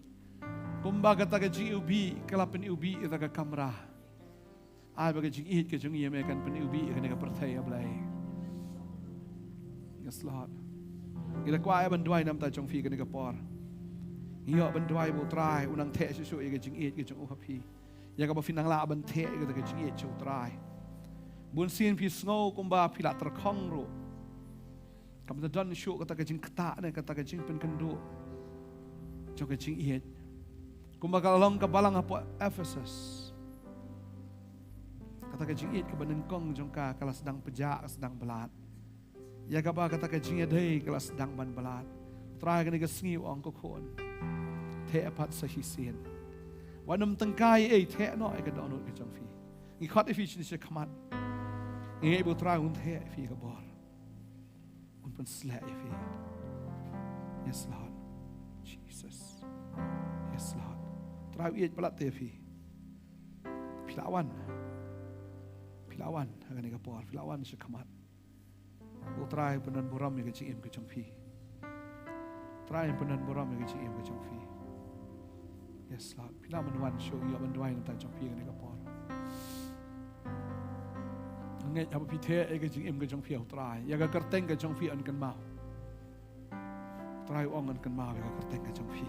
Kumba kata ka jingiwbih ka la pyniwbih ïa kata ka kamra. Ai ba ka jingïeit ka jong ngi ïa me kan pyniwbih ïa kane ka pyrthei, A Blei. Yes, Lord. Ngi la kwah ïa ban duwai namar jong phi kane ka por. Ngi ïoh ban duwai ba U Trai un nang theh shuh shuh ïa ka jingïeit ka jong u ha phi. Ïa kaba phin nang lah ban theh ïa kata ka jingïeit sha U Trai. Bun sien phi sngew kumba phi la tyrkhong ruh. Kam da don shuh kata ka jingktah ne kata ka jingpynkynduh jong ka jingïeit. Kumba ka la long ka balang hapoh Ephesus. Kata ka jingïeit kaba nyngkong jong ka ka la sdang pjah, ka sdang blad. Ïa kaba kata ka jingïadei ka la sdang ban blad. Trai, kane ka sngi u ong, ko khun, theh pat sa shisien. Wat nym tyngkai ei, theh noh ïa ka dohnud ka jong phi. Ngi khot ïa phi shane shakhmat. Ngi ngeit ba U Trai un theh ïa phi ka bor. Un pynsleh ïa phi. Yes, Lord. Jesus. Yes, Lord. Trai, u ïeit palat ïa phi. Phi la wan. Phi la wan ha kane ka por. Phi la wan shakhmat. U Trai un pyndon burom ïa ka jingim ka jong phi. Trai un pyndon burom ïa ka jingim ka jong phi. Yes, Lord. Phi la mynwan shuh, ïoh ban duwai namar jong phi kane ka por. Ngeit haba phi theh ïa ka jingim ka jong phi ha U Trai, ïa ka kyrteng ka jong phi yn kynmaw. Trai u ong, yn kynmaw ïa ka kyrteng ka jong phi.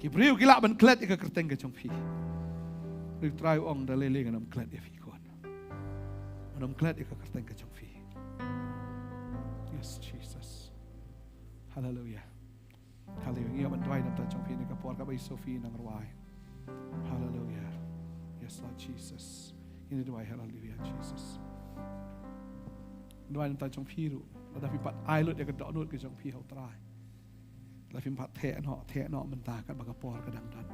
Ki briew ki lah ban klet ïa ka kyrteng ka jong phi. Hynrei Trai u ong, da lei lei ngan ym klet ïa phi khun. Ngan ym klet ïa ka kyrteng ka jong phi. Yes, Jesus. Hallelujah. Hallelujah. Ngi ïoh ban duwai namar jong phi ha kane ka por kaba i Sophie nang rwai. Hallelujah. Yes, Lord Jesus. Ngi duwai, hallelujah, Jesus. Duwai namar jong phi ruh. Lada phi pat ai lut ïa ka dohnud ka jong phi ha U Trai. Lada phi pat theh noh, theh noh mynta katba ka por ka dang don.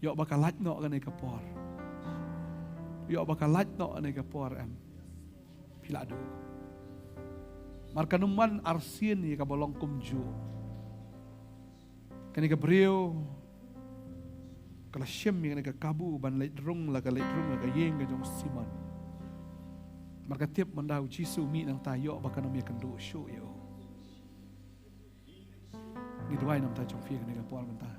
Ïoh ba ka lait noh kane ka por. Ïoh ba ka lait noh kane ka por, em. Phi la duh. Namar kan ym wan arsien ïa kaba long kumjuh. Kane ka briew ka la shim ïa kane ka kabu ban leit rung la ka, leit rung la ka ïing ka jong u Simon. Namar ka tip mynta u Jisu mih nangta, ïoh ba kan ym ïakynduh shuh ïa u. Ngi duwai namar jong phi kane ka por mynta.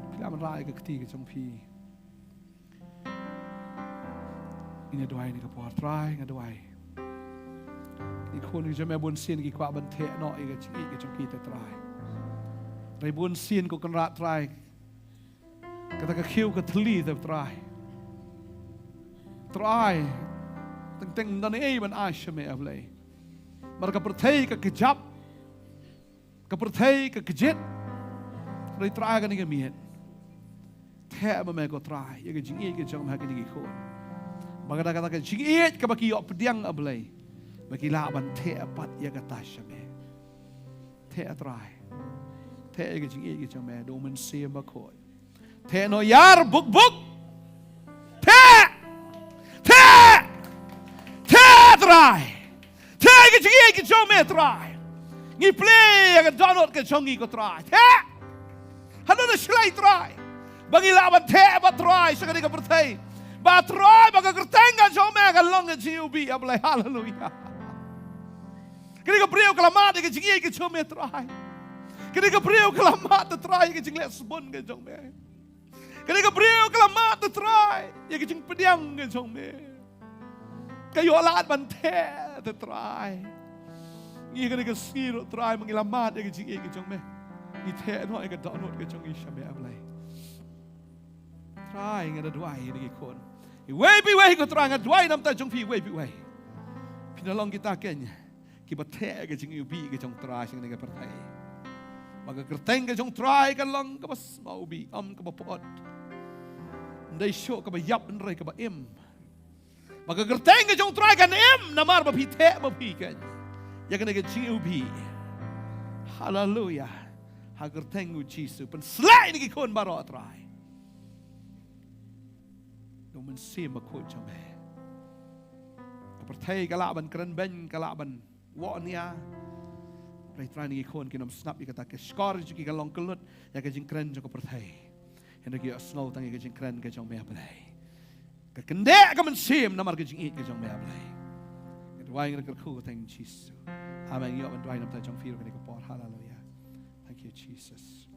Phi la wanrah ïa ka kti ka jong phi. Ngi duwai ha kane ka por, Trai, ngi duwai. Ki khun ki jong me bun sien ki kwah ban theh noh ïa ka jingïeit ka jong ki te Trai. Hynrei bun sien, ko Kynrad Trai, kata ka khiew ka thylli te Trai. Trai, teng teng ym don ei ban ai sha me, A Blei. Namar ka pyrthei ka kjap, ka pyrthei ka kjit. Hynrei Trai, kane ka miet, theh ma me ko Trai ïa ka jingïeit ka jong me ha kine ki khun. Ba ka da kata ka jingïeit kaba ki ïoh pdiang, A Blei, ba ki lah ban theh pat ïa kata sha me. Theh, Trai. Theh ïa ka jingïeit ka jong me da U Mynsiem Bakhuid. Theh noh ïar buk buk. Theh. Theh. Theh, Trai. Theh ïa ka jingïeit ka jong me, Trai. Ngi plie ïa ka dohnud ka jong ngi, ko Trai. Theh. Hangno na shlei, Trai, ba ngi lah ban theh bad, Trai, sha kane ka pyrthei? Ba, Trai, ba ka kyrteng ka jong me kan long ka jingiwbih, A Blei. Haleluia. Kane ka briew ka la mad ïa ka jingïeit ka jong me, Trai. Kane ka briew ka la mad, Trai, ïa ka jingleh sbun ka jong me. Kane ka briew ka la mad, Trai, ïa ka jingpdiang ka jong me. Ka ïoh lad ban theh, te Trai. Ngi kane ka sngi ruh, Trai, ma ngi la mad ïa ka jingïeit ka jong me, ngi theh noh ïa ka dohnud ka jong ngi sha me, A Blei. Trai, nga da duwai ïa ki khun iwei pa iwei, ko Trai, nga duwai namar jong phi iwei pa iwei. Phin da long kita kein kiba theh ïa ka jingiwbih ka jong Trai sha kane ka pyrthei. Ba ka kyrteng ka jong Trai kan long kaba sngewbha, ym kaba pyut. Ym dei shuh kaba ïap, hynrei kaba im. Ba ka kyrteng ka jong u Trai kan im namar ba phi theh ma phi kan. Ïa kane ka jingiwbih. Haleluya. Ha kyrteng u Jisu. Pynsleh ïa ki khun baroh Trai. Da u Mynsiem Bakhuid jong me. Ka pyrthei ka lah ban kren beiñ, ka lah ban wah nia. Hynrei Trai, ïa ki khun kin ym sngap ïa kata, ka shkor jong ki kan long kyllut ïa ka jingkren jong ka pyrthei. Hynrei ki ïohsngew tang ïa ka jingkren ka jong me Blei. Ka kyndit ka mynsiem namar ka jingïeit ka jong me Blei. Ka duwai ngi kyrkhu ha ka kyrteng Jisu. Amen. Ïoh ban duwai namar jong phi ruh kane ka por. Haleluya. Thank you, Jesus.